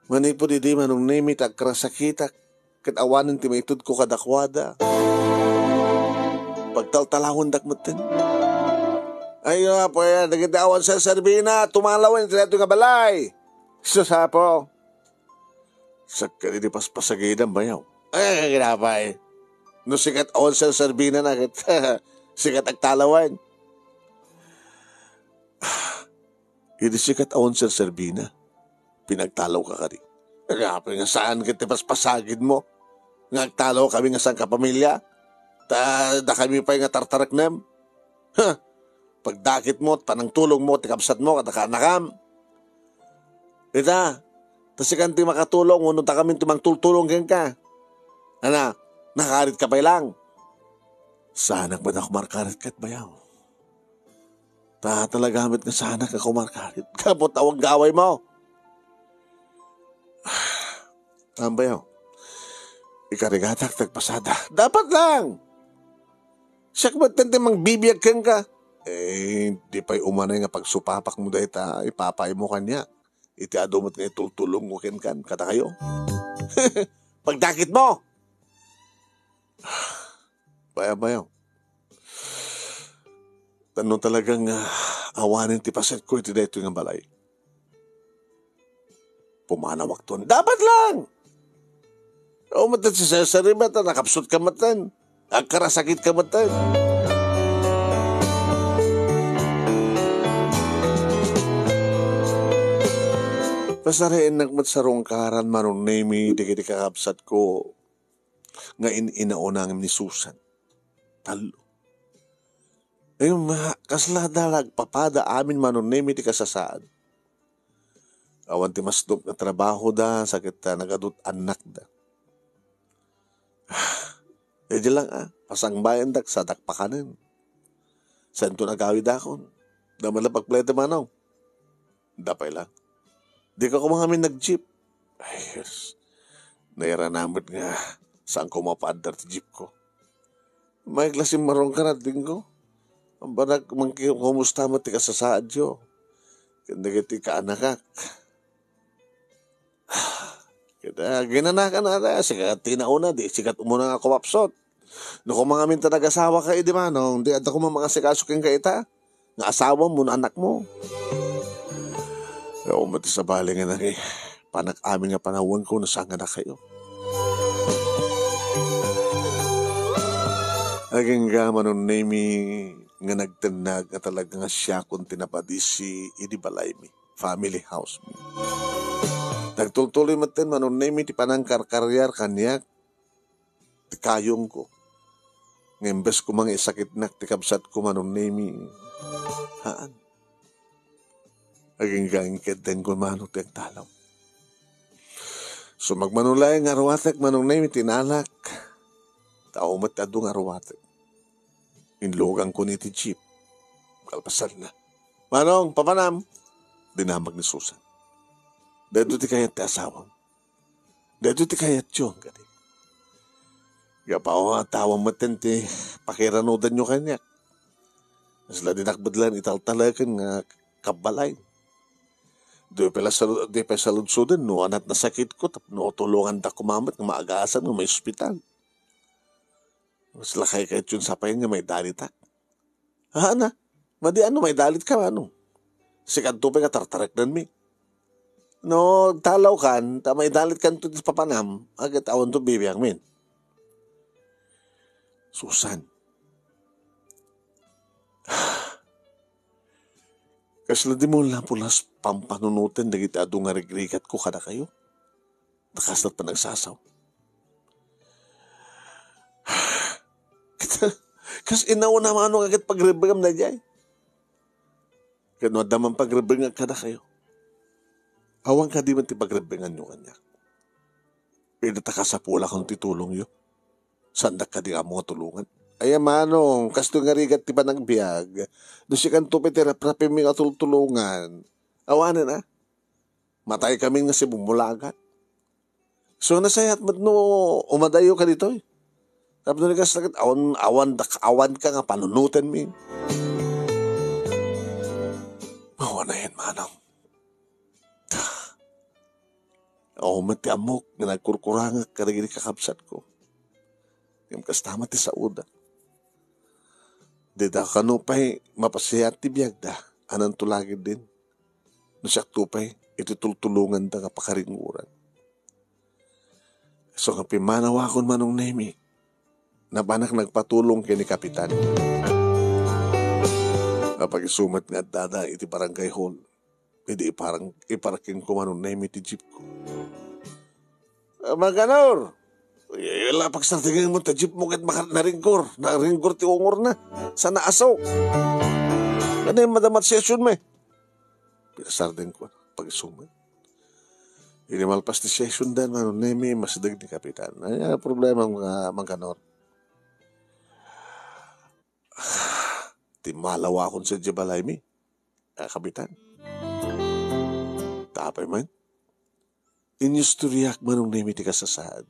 Manipud idi, Manong Nemi, ta agkarasakitak, ket awanen ti maitedko kadakuada. Pagtaltalawendak metten. Ay, Apo, ay, dagiti awan serserbina, tumalawen iti daytoy nga balay. Sus, Apo. Sakkan idi paspasagidam, bayaw. Ay, kinapay. No sikat awan serserbina na, ket sikat agtalawen. Idi sikat awan serserbina, pinagtalawka kadi. Apay nga saan ket ti paspasagidmo nga agtalawkami nga saan ka pamilia? Ta dakami pay nga tartareknem. Ha! Pagdakitmo, panangtulongmo ti kabsatmo ket kaanakam. Ita, ta sikan ti makatulong wenno dakamin ti mangtultulong kenka. Ana, nakaritka pay lang. Saanak met a kumarkarit ket, bayaw. Ta talaga met nga saanak a kumarkarit. Gapu ta awan gawaymo. Tambayo. Ikarigatak ti agpasada. Dapat lang! Siak met ti mangbibiag kenka. Eh, di pay umanay nga pagsupapakmo dayta, ipapaymo kaniak. Iti adu met nga itultulongko kenkan, kadakayo. Pagdakitmo! Bayaw, bayaw. Tano talagang, ah, awanen ti pasetko iti daytoy nga balay. Pumanawakton. Dapat lang! O, met ti serserbi met, nakapsut ka met. Agkarasakit ka met. Pasaraennak met sarungkaran, Manong Nemi, dagiti kakabsatko nga in-inaunam ni Susan. Tallo. Ay, ma-, kasla da nagpapada amin, Manong Nemi, ti kasasaad. Awan ti masdop nga trabahoda, sakit ta nagadu't annakda. Idi lang, ah, pasangbayandak, sadak pakanen. Saanto nagawidakon. Damala pagplete, Manong. Dapay lang. Di ka koma ngamin nag-jeep. Ay, yes. Nairanamet nga saan ko mapaadar ti jeep ko. Maikla simmarong ka na, Dinggo. Ang banak, mangki-, kumusta mo ti kasasaadyo? Ken dagiti kaanakak. Kita, ginanakan na, sikat ti nauna, di sikat umuna nga kumapsot. No, kung mga minta nag-asawa ka, idi manong, di adda kung mga sikaso ken ka ita, nga asawa mo, nga anak mo. Kaya umati sa bali nga nang, eh, panak amin nga panawan ko, nasangad na kayo. Agingga, Manong Nemi, nga nagtennag nga talaga nga siya kun tinapadisi idi balaymi, family house mi. Nagtultuloy metten, Manong Nemi, ti panangkarkariar kaniak ti kayongko. Nga imbes ko nga isakitnak ti kabsatko, Manong Nemi, haan. Agingga, inkeddenko, Manong, ti agtalaw. Sumagmano laeng nga arwatek, Manong Nemi, ti nalak. Tao met ti adu nga arwatek. Inluganko ni ti jeep. Kalpasanna, "Manong, papanam?" dinamag ni Susan. "Daytoy ti kayat ti asawam. Daytoy ti kayatyo," kadi. Gapu a tawang metten ti pakiranudanyo kaniak. Kasla dinak met laeng italtaleken nga kabbalay. Di pay la salu-, di pay saludsodem no ania ti nasakitko tapno tulonganda koma met nga maagasan nga maiospital. Kasla kaykayatyon sa pay nga maidalitak. Haan a, madi a no maidalitka, manong. Sikanto pay nga tartareknenmi. No, talawkan, ta maidalitkanto ti papanam, ket awanto bibiangmin. Susan. Kasla dimo la pulas pampanunoten dagiti adu nga rigrigatko kadakayo. Ta kasla panagsasaw. Kas inaw na mano nga ket pagrebbengam daydiay. Ket no adda man pagrebbengak kadakayo, awan kadi met ti pagrebbenganyo kaniak. Ket ta kasapulakon ti tulongyo. Saandak kadi ammo nga tulongan. Ay, manong, kastoy nga rigat ti panagbiag. No sikanto pay ti raprapimmi nga tultulongan. Awanen a. Matay kami nga sibumbulagat. So, nasayaat met no umadayo ka ditoy. Tapno ni kas-, awan, awan, awan ka nga panunotenmi. Awan a yan, manong. Awan met ti ammok nga nagkurkurangak kadagiti kakabsatko. Ngem kasta met ti saoda. Dida kano pay mapasayaat ti biagda, ananto lagidin. No siakto pay iti tultulonganda nga pakaringgoran. So nga pimmanawakon, Manong Nemi, napanak nagpatulong ken ni Kapitan. Apag-isu met nga addada iti barangay hall. Idi iparang-, iparking ko, Manong Nemi, ti jeep ko. Ah, Mangkanor! Ay, ala, pagsardengmo ta jeep mo ket maka-, naringgor. Naringgor ti ungorna. Sana aso. Kadi, madama ti session mi. Pinasardeng ko, pag-isu met. Idi malpas ti session da, Manong Nemi, masideg ni Kapitan. Ay, ano problema, mga Mangkanor? Ti malawakon sa di balaymi, a Kapitan. Tapay man, inyustoriak, Manong Nemi, ti kasasaad.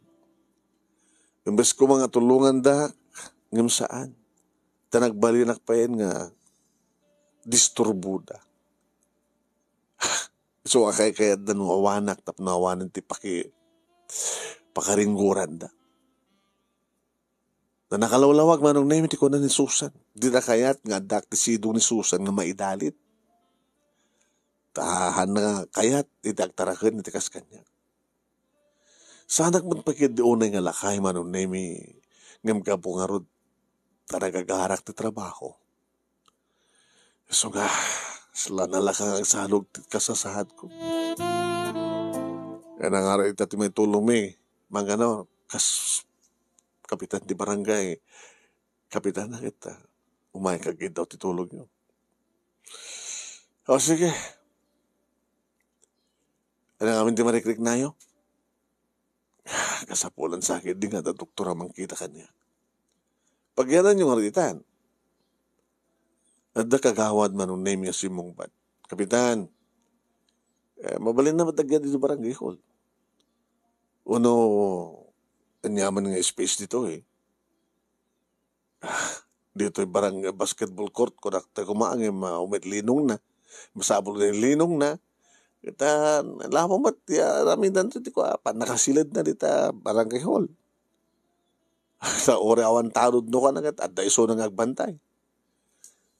Imbes ko nga tulongandak, ngem saan. Ta nagbalinak payen nga disturboda. So, a kaykayatda no awanak tapno awanen ti paki-, pakaringsaranda. Ta nakalawlawag, Manong Nemi, ti kuna ni Susan. Dina kayat nga addaak ti sidong ni Susan nga maidalit. Ta haanna kayat iti agtaraken iti kas kaniak. Saanak met pay ketdi unay nga lakay, Manong Nemi, ngem gapu ngarud ta nagagarak ti trabaho. Isu nga, saan a lakay nga agsalog ti kasasaadko. Ania ngarud ita ti maitulongmi, Mangkanor, kas kapitan ti barangay, kapitan na kita. Umayka ket daw ti tulongyo. O, sige. Ania ngamin ti marikriknayo? Kasapulan sa ketdi nga adda doktor a mangkita kaniak. Pagyananyo ngarud itan. Adda kagawad, Manong Nemi, a simmungbat. Kapitan, eh, mabalinna met agyan ditoy barangay hall. Wenno, aniaman nga space ditoy, eh. Ditoy barang-, basketball court, kunak ta kumaangem, ah, umet linongna. Masapul nga linongna. Ita, lapo met, ya, aramiden ti kua, pannakasiledna dita barangay hall. Sa uri awan tanod no kana ket, adda isuna nga agbantay.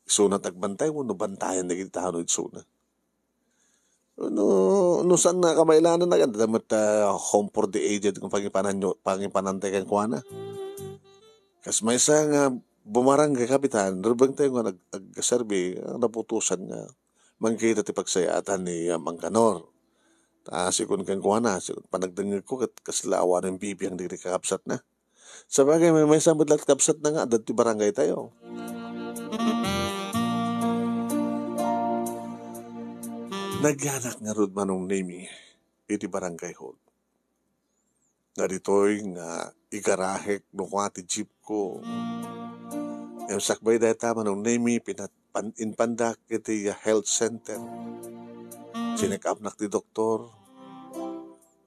Isuna ti agbantay, wenno bantayan dagiti tanod isuna. No, no saan nga kamailanan, adda met, ah, home for the aged nga pangipananyo, pangipanantay kenkuana. Kas maysa nga bumarangay kapitan, rebbengtayo nga nag-, agserbi, ah, naputosan nga mangkita ti pagsayaatan ni, ah, Mangkanor. Ta, sigun kenkuana, sigun panagdengngegko, ket kasla awanen bibiang dagiti kakabsatna. Sabagay, maymaysa met laeng kabsatna nga adda ti barangay tayo. Nagyanak ngarud, Manong Nemi, iti barangay hall. Nga ditoy nga igarahek no kua ti jeep ko. Sakbay dayta, Manong Nemi, pinat-, pan-, impandak iti health center. Chinek-upnak ti doktor.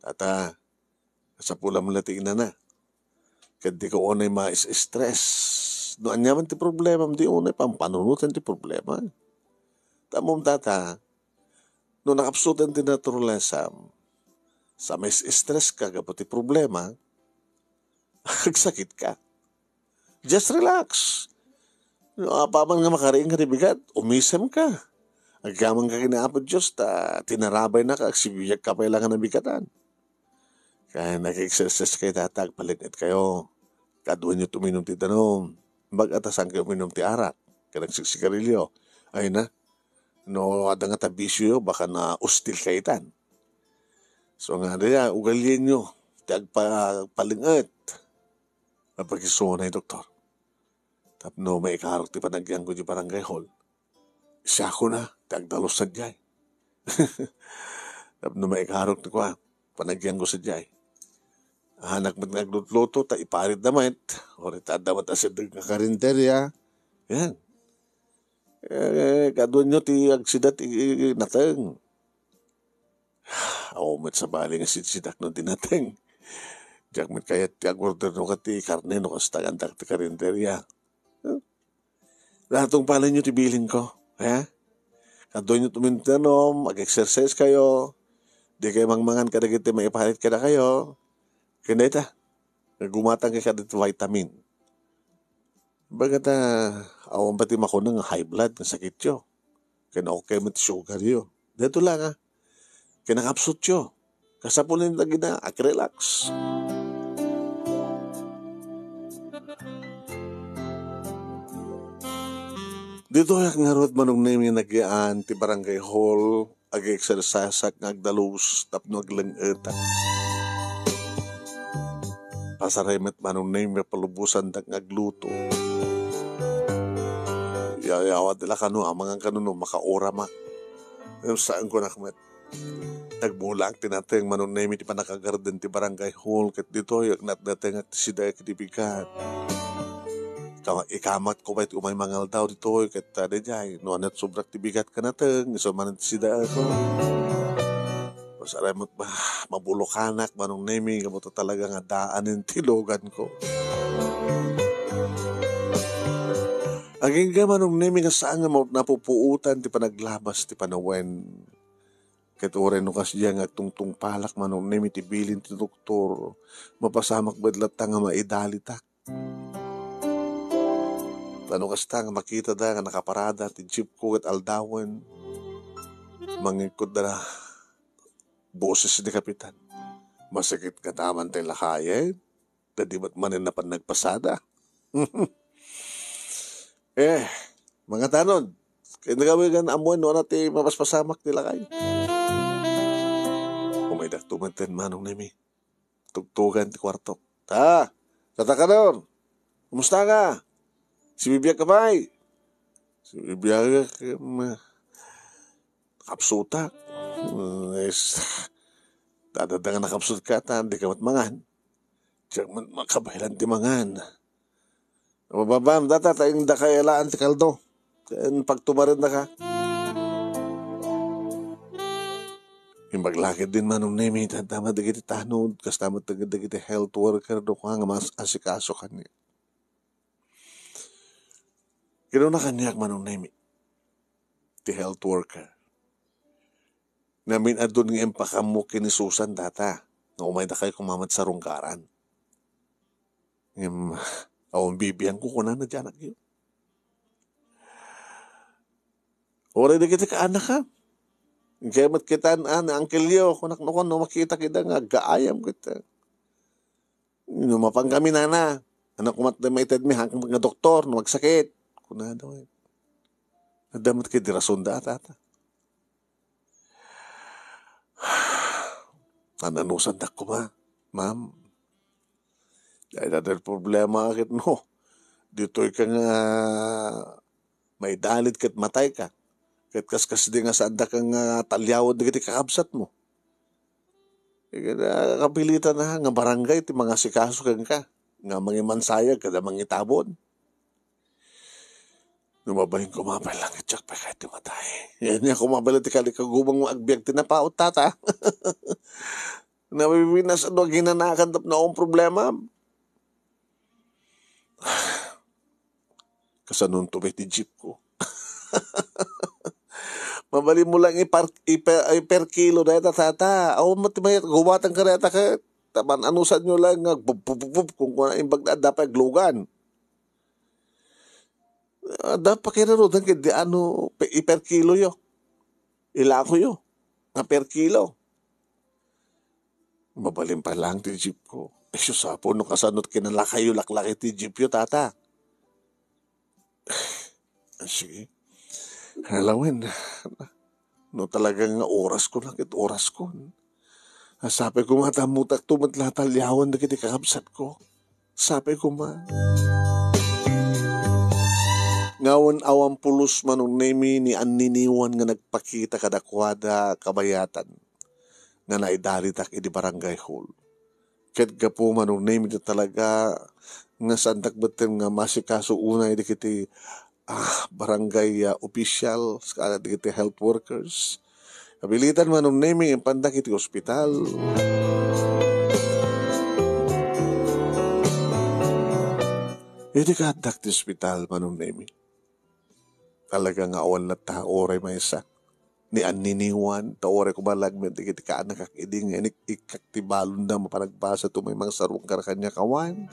Tata, kasapulam la ti inana. Ket dika unay ma-stress. No aniaman ti problemam, di unay pampanunoten ti problema. Tammom, tata, no nakapsuten ti naturalesam, sa ma-stress ka gapu ti problema, agsakit ka. Just relax. No apaman nga makariing ka ti bigat, umisem ka. Agyaman ka ken Apo Dios, ta tinarabay na ka, agsibibiag ka pay la nga nabigatan. Kaya nag-exercise kayo, tata, agpaleng-et kayo. Kaduanyo ti uminum ti danum. Bag-o ta saan kayo uminum ti arak, ken agsigsigarilyo. Ay na, no adda nga ta bisyo, baka na ustil kayo itan. So nga, daya, ugalienyo ti agpa-, agpaleng-et. Napakisunay, doktor. Tapno maikarok ti panagyanko di barangay hall. Siya ko na, ti agdalus sadiay. Tapno maikarok ti kua, panagyanko sadiay. Anak met nga aglutluto, ta iparit da met. Or ita adda met asideg nga karinderya. Yan. Eh, kaduanyo ti agsida ti nateng. Aw, met sabali nga sitsidak no dinateng. Diak met kayat ti agorder no ket ti karne no kasta nga adda ti karinderya. Huh? Natungpalenyo ti bilinko, ha? Kaduanyo ti uminum ti danum, ag-exercise kayo. Di kayo mangmangan kadagiti maiparit kadakayo. Ken dayta, gumatang kayo kadagiti vitamin. Baga ta, awan pay ti makuna nga high blood nga sakityo. Ken okay met ti sugaryo. Dayto la nga, kinakapsutyo. Kasapulan dagina, ag-relax. Ditoyak ngarud, Manong Nemi, nagyaan ti barangay hall, ag-exerciseak nga agdalus tapno agleng-etak. Pasaray met, Manong Nemi, palubosandak nga agluto. Yayawat la kano, amangan kano no makauramak. Ngem saan kunak met. Nagbulaak ti nateng, Manong Nemi, ti pannakagarden ti barangay hall, ket ditoy, agnatnatengak ti sidaek iti bigat. Kama-, ikamatko pay ti umay mangaldaw ditoy, ket, ah, daydiay, no aniat sobrak ti bigat ken nateng, isu manen ti sidaek. Pasaray met, bah, mabulokanak, Manong Nemi, gapu ta talaga nga daanen ti luganko. Agingga, Manong Nemi, nga saan nga ma-, napupuotan ti panaglabas ti panawen. Ket uray no kasdiay nga agtungtungpalak, Manong Nemi, ti bilin ti doktor, mapasamak met latta nga maidalitak. Ta no kasta nga makitada nga nakaparada ti jeepko ket aldawen, mangikudda boses ni Kapitan. Masakit nga daman tay lakayen, ta di met manen napan nagpasada. Eh, mangatanod. Kay nagawigan ammoen no ania ti mapaspasamak ti lakay. Umaydak tumeten, Manong Nemi. Tugtugan ti kuartok. Ta, Tata Kador, kumusta ka? Sibibiag ka pay? Sibibiag ka, ma-, kapsutak. Mm, is, dadada nga nakapsut ka, ta, di ka met mangan. Diak met makabaelan ti mangan. Mababam, data, ta inda kay alaan ti kaldo. Ken pagtumarenda ka. Imbag la ketdin, Manong Nemi, ta adda met dagiti tanod, kasta met dagiti health worker, do kua nga mas asikaso kaniak. Kinuna kaniak, Manong Nemi, ti health worker. Namin-adun nga impakaammo ken ni Susan data, nga umaydakayo koma met sarungkaran. Ngem, awan bibiangko, kunana, diay anakyo. Uray dagiti kaanakam. Kaya met kitaan, ah, ni angkelyo, kunak no, no makitak ida nga aggaayam ket, ah, no mapan kami, nana, anak ko met maitedmi, haanka met nga doktor, no magsakit. Kunana, adda met ketdi rasonda, a, tata. Nananusandak koma, ma'am. Dayta ti problema ket no, ditoy ka nga maidalit ket matay ka. Ket kaskasdi nga saanda ka nga taliawen dagiti kakabsatmo. Ket, ah, kapilitan na nga barangay ti mangasikaso kenka, nga mangimansayag kada mangitabon. No mabalin ko, mabalin lang, diak pay kayat ti matay. Ania ko, mabalin ti kalikagumang agbiag ti napaut, tata. Nabibinas adu aginanakan tapno awan problema. Kasanonto pay ti jeep ko? Mabalin mo lang ipar-, iper-, iper kilo dayta, tata. Awan met ti mayat gubatan ka dayta ket. Taman anusan nyo lang nga bub, bub, bub, bub, kung kuna imbag na adda pay aglugan. Adda pakirurudan ket di ano, pe-, iper kilo yo. Ilako yo. Nga per kilo. Mabalin pa lang ti jeep ko. Ay, sus, Apo, no kasano kinalakayo laklaki ti jeep yo, tata? Sige. Alawen, no talaga nga oras ko lang, ket oras ko. Sapay ko nga tammutak to met la talyawan dagiti kakabsat ko. Sapay ko ma. Ngawen awan pulos Manong Nemi ni anniniwan nga nagpakita kadakuada kabayatan nga naidalitak idi barangay hall. Ket gapu Manong Nemi ti talaga nga saandak betten nga masikaso unay dagiti, ah, barangay, ah, official, sakali dagiti health workers. Abilitan Manong Nemi, impandak iti ospital. Idi kaaddak ti ospital, Manong Nemi, talaga nga awan latta uray maysa ni anniniwan, ta uray koma lagmit dagiti kaanakak idi nga inik-ikkak ti balonda mapanagbasa to may mangsarungkar kaniak awan.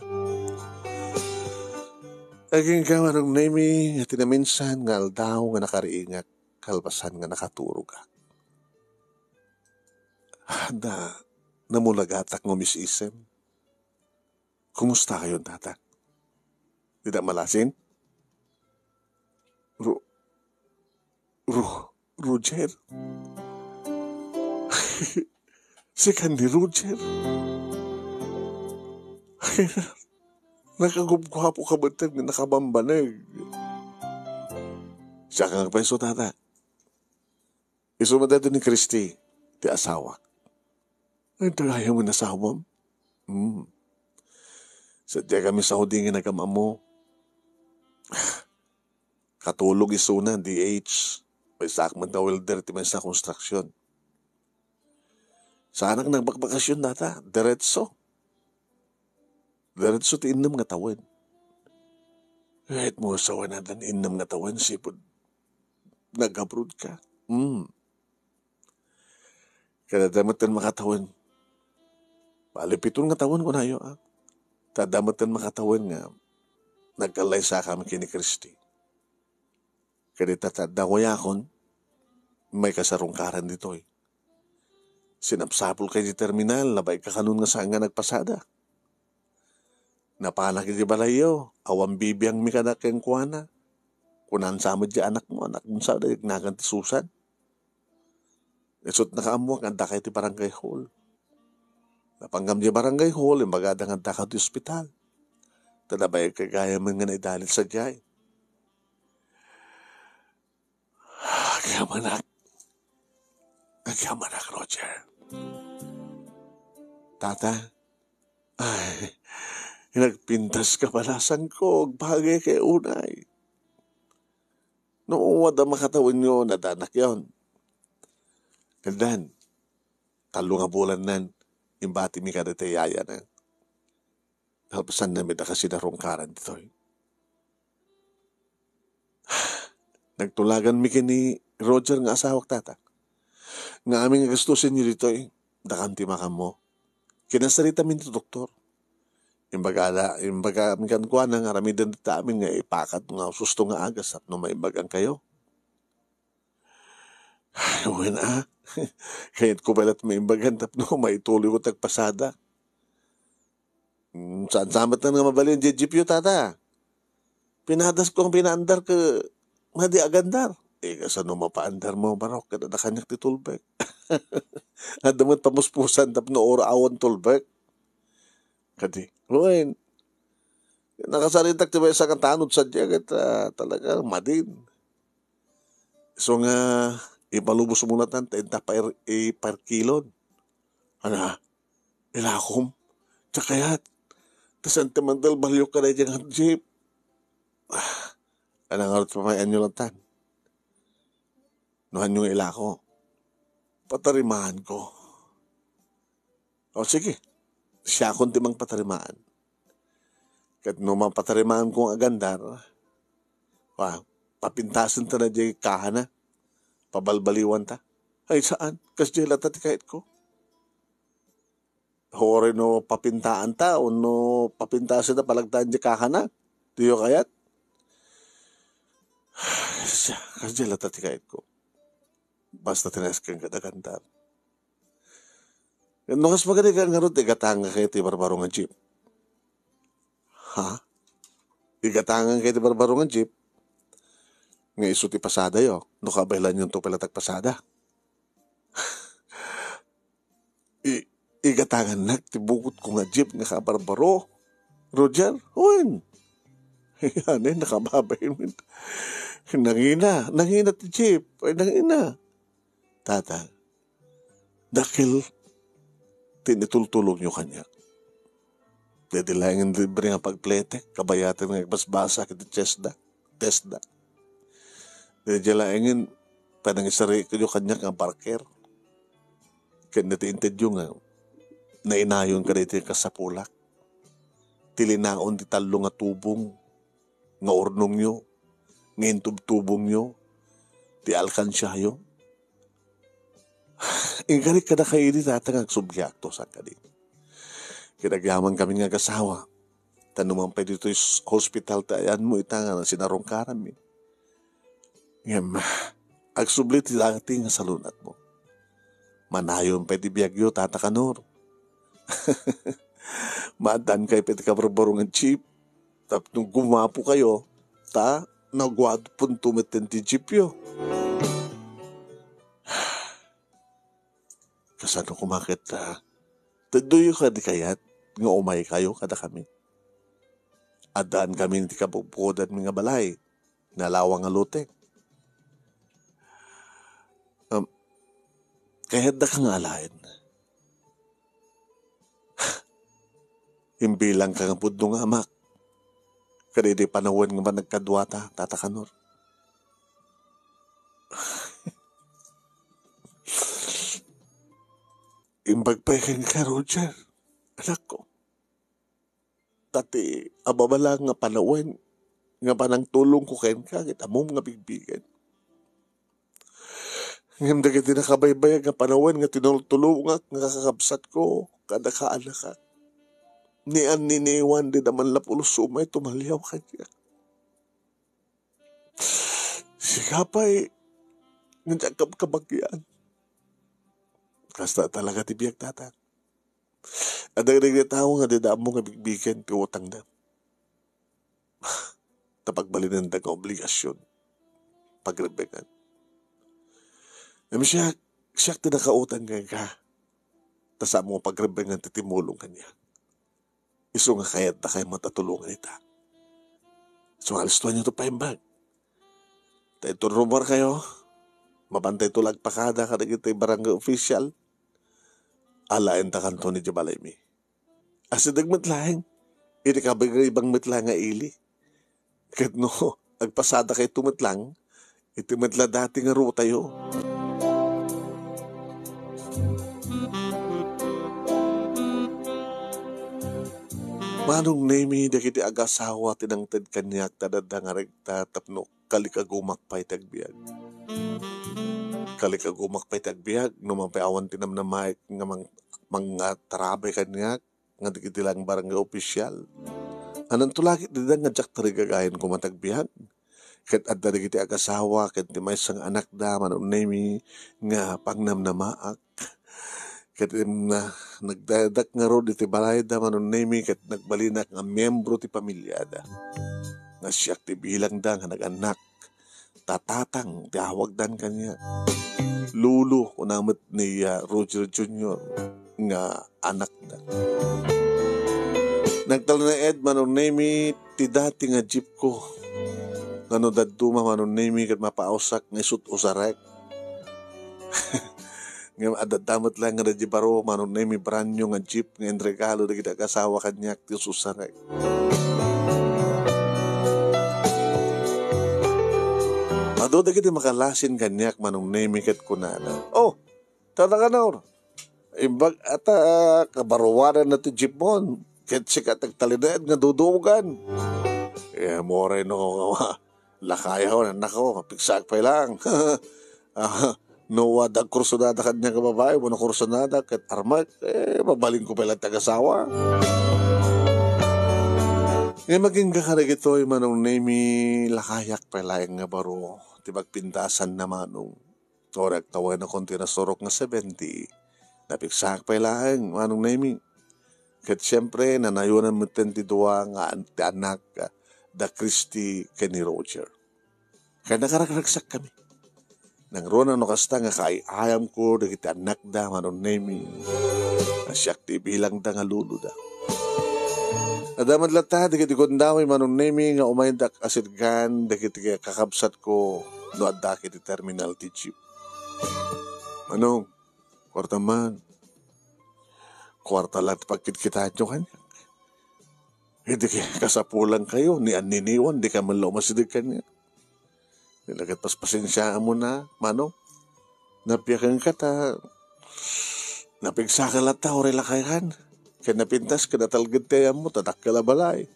Agingga Manong Nemi, nga ti naminsan nga aldaw nga nakariingak, kalpasan nga nakaturogak. Da, namulagatak nga umis-isem. Kumusta kayon, tata? Dida malasin? Ro-, Ro-, Roger? Sikan ni Roger? Nakagubguapo ka betten nga nakabambaneg. Siak nga pweso, tata. Isu met daytoy ni Christy, ti asawak. Ay, dagayam nga asawam? Hmm. Sadiay kami Saudi nga nagam-ammo. Katulog isuna, D H. Maysaak met nga welder ti maysa a konstruksyon. Saanak nagbakbakasyon dayta, diretso. Diretso ti innem nga tawen. Ket mo sawen addan innem nga tawen, sipud nag-abroad ka. Hmm. Ket adda met ten makatawen. Bali, piton nga tawen, kunayo, a. Ta adda met ten makatawen nga nagkallaysakami ken ni Christy. Ket ita ta adda kuyakon, may kasarungkaran ditoy. Sinapsapulka iti terminal, nabaigka kanon nga saan nga nagpasada. Napanak iti balayyo, awan bibiangmi kada kenkuana. Kunan sa met di anakmo, anakmo sa, dagnagan ti Susan. Isut' nakaammuak nga addaka iti barangay hall. Napanggam di barangay hall, imbagada nga addaka ti ospital. Ta nabaigka gayamen nga naidalit sadiay. Agyamanak. Agyamanak, Roger. Tata, ay, nagpintas ka palasan ko, agbagay kay unay. No, adda makatawen nga adda anakyon. Addan, tallo nga bulannan, imbatimi kadagiti yayana. Kalpasanna met a kasarungkaran ditoy. Nagtulaganmi ken ni Roger nga asawak, tata. Nga amin nga gastusenyo ditoy, dakami ti makammo. Kinasaritamin ti doktor. Imbaga la, imbagami kenkuana nga aramiden dita amin nga ipakat nga susto nga agas tapno maimbagankayo. Ay, wen a. Kayatko pay la't maimbagan tapno maituloyko ti agpasada. Mm, saan sa met nga mabalin diay jeep yo, tata? Pinadasko nga pinaandar ket madi agandar. Eh, kasano mapaandarmo, Barok? Ket adda kaniak ti tulbek. Adda met pamuspusan tapno uray awan tulbek. Kadi, wen, nakasaritak ti maysa nga tanod sadiay ket, ah, talaga madin. Isu nga ipalubosmo latan ta inta pa ir-, iparkilon. Ana, ilakom, diak kayat. Ta sentimental value ka daydiay nga jeep. Ah, Anang ngarud ti pamay-anyo latan? No haanyo nga ilako, patarimaanko. O sige, siakon ti mangpatarimaan. Ket no mapatarimaanko nga agandar, pa, papintasenta na diay kahana, pabalbaliwanta. Ay, saan? Kasdiay latta ti kayatko. Uray no papintaanta, wenno papintasenta, palagtaen diay kahana. Diyo kayat? Kasdiay latta ti kayatko. Basta ti naesken kada agandar. No kas magani ka ngarud, igatangka kay ti barbaro nga jeep. Ha? Igatangan kay ti barbaro nga jeep? Nga isu ti pasadayo. No kabaelanyo, to pala tagpasada. I-, igatangannak ti bukotko nga jeep nga kabarbaro. Roger, wen. Ania, nakababain. Nangina, nangina ti jeep. Ay, nangina. Tata, dakkel ti initultulongyo kaniak. Daydi laengen libre nga pagpletek, kabayaten nga agbasbasak iti testda, testda. Daydi laengen panangisarikyo kaniak nga barker. Ken iti intedyo nga nainayon kadaytoy kasapulak. Ti linaon ti tallo nga tubong nga urnongyo, nga intubtubongyo, ti alkansiayo. Inkarik kadakayo idi, tata, nga agsubliakto, saan kadi. Ket agyaman kami nga agasawa, ta numan pay ditoy s-, hospital ti ayanmo ita nga sinarungkaranmi. Ngem, agsubli ti dati nga salun-atmo. Manayon pay ti biagyo, Tata Kanor. Maaddaankayo pay ti kabarbaro nga jeep. Tapno gumapukayo, ta naguaponto metten ti jeepyo. Kasano koma ket, ah, teddoyyo kadi kayat nga umaykayo kadakami? Addaan kami iti kabukbukodanmi nga balay, nalawang nga lote. Um, kayatdaka nga alaen. Imbilangka nga pudno nga amak. Kadaydi panawen nga panagkaduata, Tata Kanor. Imbag pay kenka, Roger, anakko. Ta ti ababalang nga panawen nga panangtulongko kenka, ket ammom nga bigbigen. Ngem dagiti nakabaybayag nga panawen nga tinultulongak nga kakabsatko, kada kaanakak, ni anniniwan dida man la pulos umay tumaliaw kaniak. Sika pay nga diak kabkabagian. Kasta talaga ti biag, Tata. Adda dagiti tao nga dida ammo nga bigbigen ti utangda. Ta pagbalinenda nga obligasion, pagrebbengan. Ngem siak, siak ti nakautang kenka. Ta saan mo pagrebbengan ti timmulong kaniak. Isu nga kayatdakayo met a tulongan ita. Isu nga alistoenyo ti paimbag. Ta inton rummuarkayo, mapantayto la agpakada kadagiti barangay official. Alaentakanto idiay balaymi. Asideg met laeng iti kabaybay met laeng nga ili. Ket no agpasadakayto met laeng, iti met la dati nga rutayo. Manong Nemi, dagiti agasawa ti nangted kaniak ta adda nga regta tapno kalikagumak pay ti agbiag. Kalikagumak pay ti agbiag no mapay awan ti namnamaek nga mang-, mangatarabay kaniak nga dagiti lang barangay official. Ananto la ket dida nga diak tarigagayen koma ti agbiag. Ket adda dagiti agasawa ken ti maysa nga anakda, Manong Nemi, nga pangnamnamaak. Ket, em, na, nagdayadak ngarud iti balayda, Manong Nemi, ket nagbalinak nga miyembro ti pamiliada. Nga siak ti bilangda nga nag-annak. Ta tatang ti awagdan kaniak. Lolo, kuna met ni, ah, Roger Junior nga anakda. Nagtalinaed, Manong Nemi, ti dati nga jeepko. Nga no dadduma, Manong Nemi, ket mapaawsak nga isut usarek. Ngem adda met laeng nga daydi baro, Manong Nemi, brand new nga jeep nga inregalo dagiti agasawa kaniak ti ususarek. Dagiti makalasin kaniak, Manong Nemi, ket kunana, "Oh, Tata Kanor, imbag ata kabaruanan na ti jeep mo, ket sika ti agtalinaed nga duduogan." Eh, amuray no, lakayko, annakko, pigsaak pay laeng. Ah, no adda kursunada kaniak nga babai, wenno kursunada ket armak, eh, mabalinko pay laeng ti agasawa. Ngem agingga kadagitoy, Manong Nemi, lakayak pay laeng nga baro ti pagpintasanna, Manong. Uray agtawenakon ti nasurok nga seventy, napigsaak pay laeng, Manong Nemi. Ket siempre, nanayonan metten ti dua nga an-, ti annak, ah, da Christy ken ni Roger. Ket nakaragsakkami. Nangruna no kasta nga kaay-ayamko dagiti annakda, Manong Nemi. A siak ti ibilangda nga loloda. Adda met latta dagiti gundaway, Manong Nemi, nga umaydak a sirgan dagiti kakabsatko no adda iti terminal ti jeep. Manong, kuarta man. Kuarta lang ti pagkitkitaenyo kaniak. Idi kasapulankayo, ni anniniwan, dika man la umasideg kaniak. Di la ket paspasensiaam na, Manong. Nabiakenka ta napigsakan latta, uray lakayan. Ket napintas ket natalged ti ayammo, ta dakkel a balay.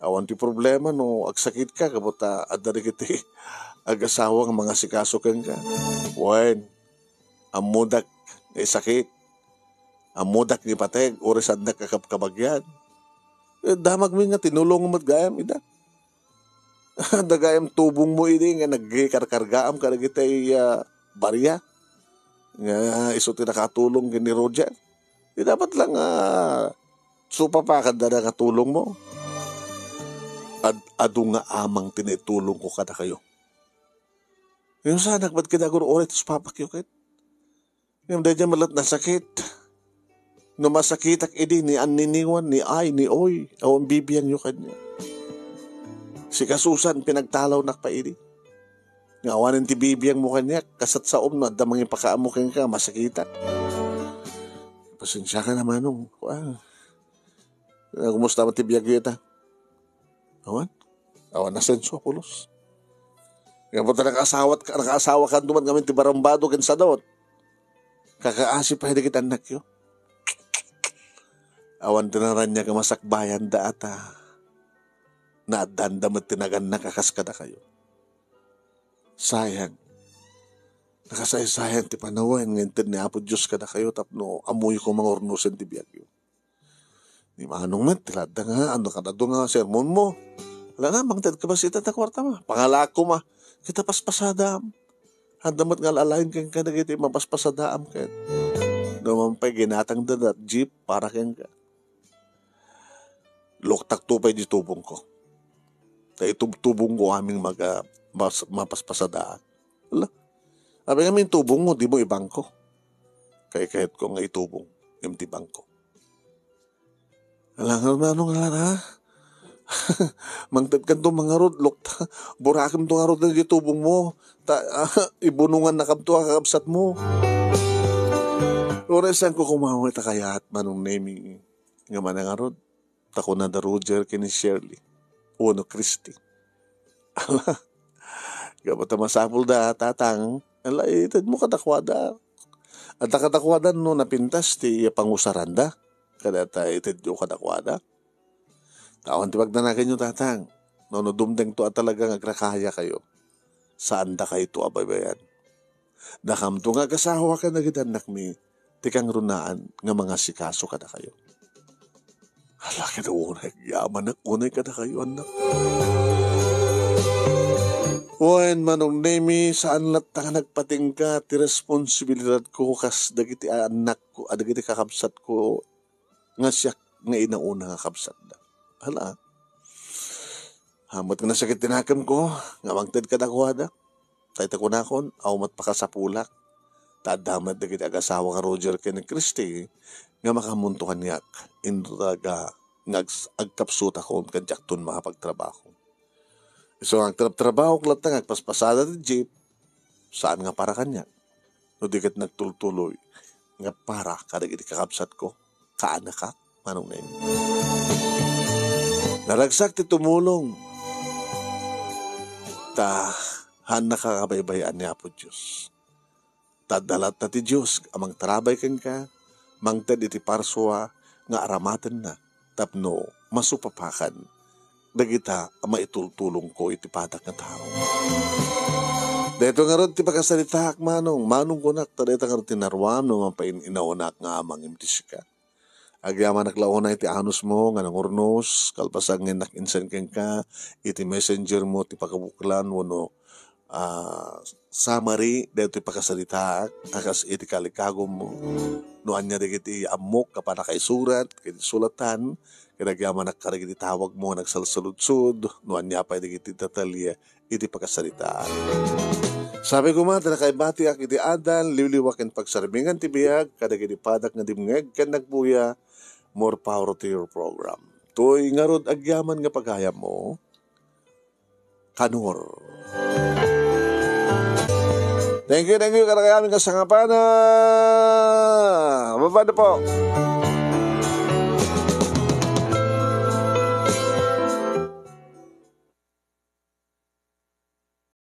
Awan ti problema no agsakitka, gapu ta adda dagiti agasawa nga mangasikaso kenka. Wen, ammodak nga isakit. Ammodak nga ipateg, uray saandak a kabkabagian. Eh, damagmi nga tinulong met gayam ida. Adda gayam tubongmo idi nga nagkarkargaam kadagiti, ah, barya. Nga isu ti nakatulong ken ni Roger. Di dapat lang, ah, supapakanda nakatulong mo. Ad-, adu nga amang ti naitulongko kadakayo. Ngem saanak met kadi agur-uray ti supapakyo ket. Ngem daydiay met la ti nasakit. No masakitak idi ni anniniwan, ni ay, ni oy, awan bibiangyo kaniak. Sika Susan, pinagtalawnak pay idi. Nga awanen ti bibiangmo kaniak, kasat saom no adda mangipakaammo kenka, masakitak. Pasensiakan a, Manong. Kua. Kumusta met ti biagyo ita? Awan. Awan asenso a pulos. Gapu ta nakaasawat-, nakaasawakanto met ngamin ti barambado ken sadot. Kakaasi pay dagiti annakyo. Awan ti naraniag a masakbayanda ata. Naaddanda met ti nagannak a kas kadakayo. Sayang. Nakasaysayang ti panawen nga inted ni Apo Dios kadakayo tapno ammok a mangurnosen ti biagyo. Ni Manong met, ti ladda nga, adu kadakayo nga sermonmo. Ala na, mangted ka ba sita ta kuarta ma? Pangalaak koma. Kita paspasadaam. Adda met nga alaen kenka dagiti mapaspasadaam ket. Numan pay ginatangda da jeep para kenka. Luktakto pay di tubongko. Ta itubtubongko aming maga-, mas-, mapaspasadaak. Ala. Apay ngamin tubongmo, dimo ibangko. Kaikayatko nga itubong, ngem ti bangko. Alangan, Manong, ala na. Mangted kanto mangarud, lukta. Burakemto ngarud dagiti tubongmo. Ta, ah, ibunongannakamto a kakabsatmo. Uray saanko koma met a kayat, Manong Nemi, nga manangarud. Ta kunada Roger ken ni Shirley. Wenno Christy. Ala, gapu ta masapulda, Tatang. Ala, itedmo kadakuada. Adda kadakuada no napintas ti pangusaranda. Kada ta itedyo kadakuada. Ta awan ti pagdanaganyo, Tatang. No, no dumtengto a talaga nga agrakayakayo, saandakayto a baybayan. Dakamto nga agasawa ken dagiti annakmi ti kangrunaan nga mangasikaso kadakayo. Ala, ket unay agyamanak unay kadakayo, annak. Wen, Manong Nemi, saan latta nga nagpatingga ti responsibilidadko kas dagiti annakko, a dagiti kakabsatko nga siak nga inauna nga kabsatda. Hala. Ammo't nga nasakit ti nakemko nga mangted kadakuada. Dayta kunakon, awan met pakasapulak. Ta adda met dagiti agasawa nga Roger ken ni Christy nga makaammonto kaniak. Inton talaga nga ags-, agkapsutakon ken diakton makapagtrabaho. Isu nga agtrabtrabahok latta nga agpaspasada ti jeep, saan nga para kaniak. No di ket nagtultuloy nga para kadagiti kakabsatko, kaanakak, Manong Neng. Naragsak ti tumulong. Ta, Haanna ka kabaybay-an ni Apo Dios. Ta adda latta ti Dios a mangtarabay kenka, mangted iti parsua nga aramatenna tapno masupapakan dagita a maitultulongko iti padak nga tao. Daytoy ngarud ti pakasaritaak, Manong. Manong kunak, ta dayta ngarud ti naruam no mapain-inaonak nga amangim ti sika. Agyamanak la unay ti anusmo nga nangurnos, kalpasan nga innak-insen kenka iti messenger mo ti pakabuklan wenno, ah, summary daytoy pakasaritaak a kas iti kalikagummo. No ania dagiti ammok a pannakaisurat ket sulatan, ket agyamanak kadagiti tawagmo nga nagsalsaludsod, no ania pay dagiti detalye iti pakasaritaan. Sabi koma, ta nakaibatiak iti adal, liwliwa ken pagsarmingan ti biag, kadagiti padak nga dimngeg ken nagbuya, more power to your program. Toy ngarud agyaman nga pagayammo, Kanor. Thank you, thank you, kadagiti amin kasangapana. Bye-bye na po.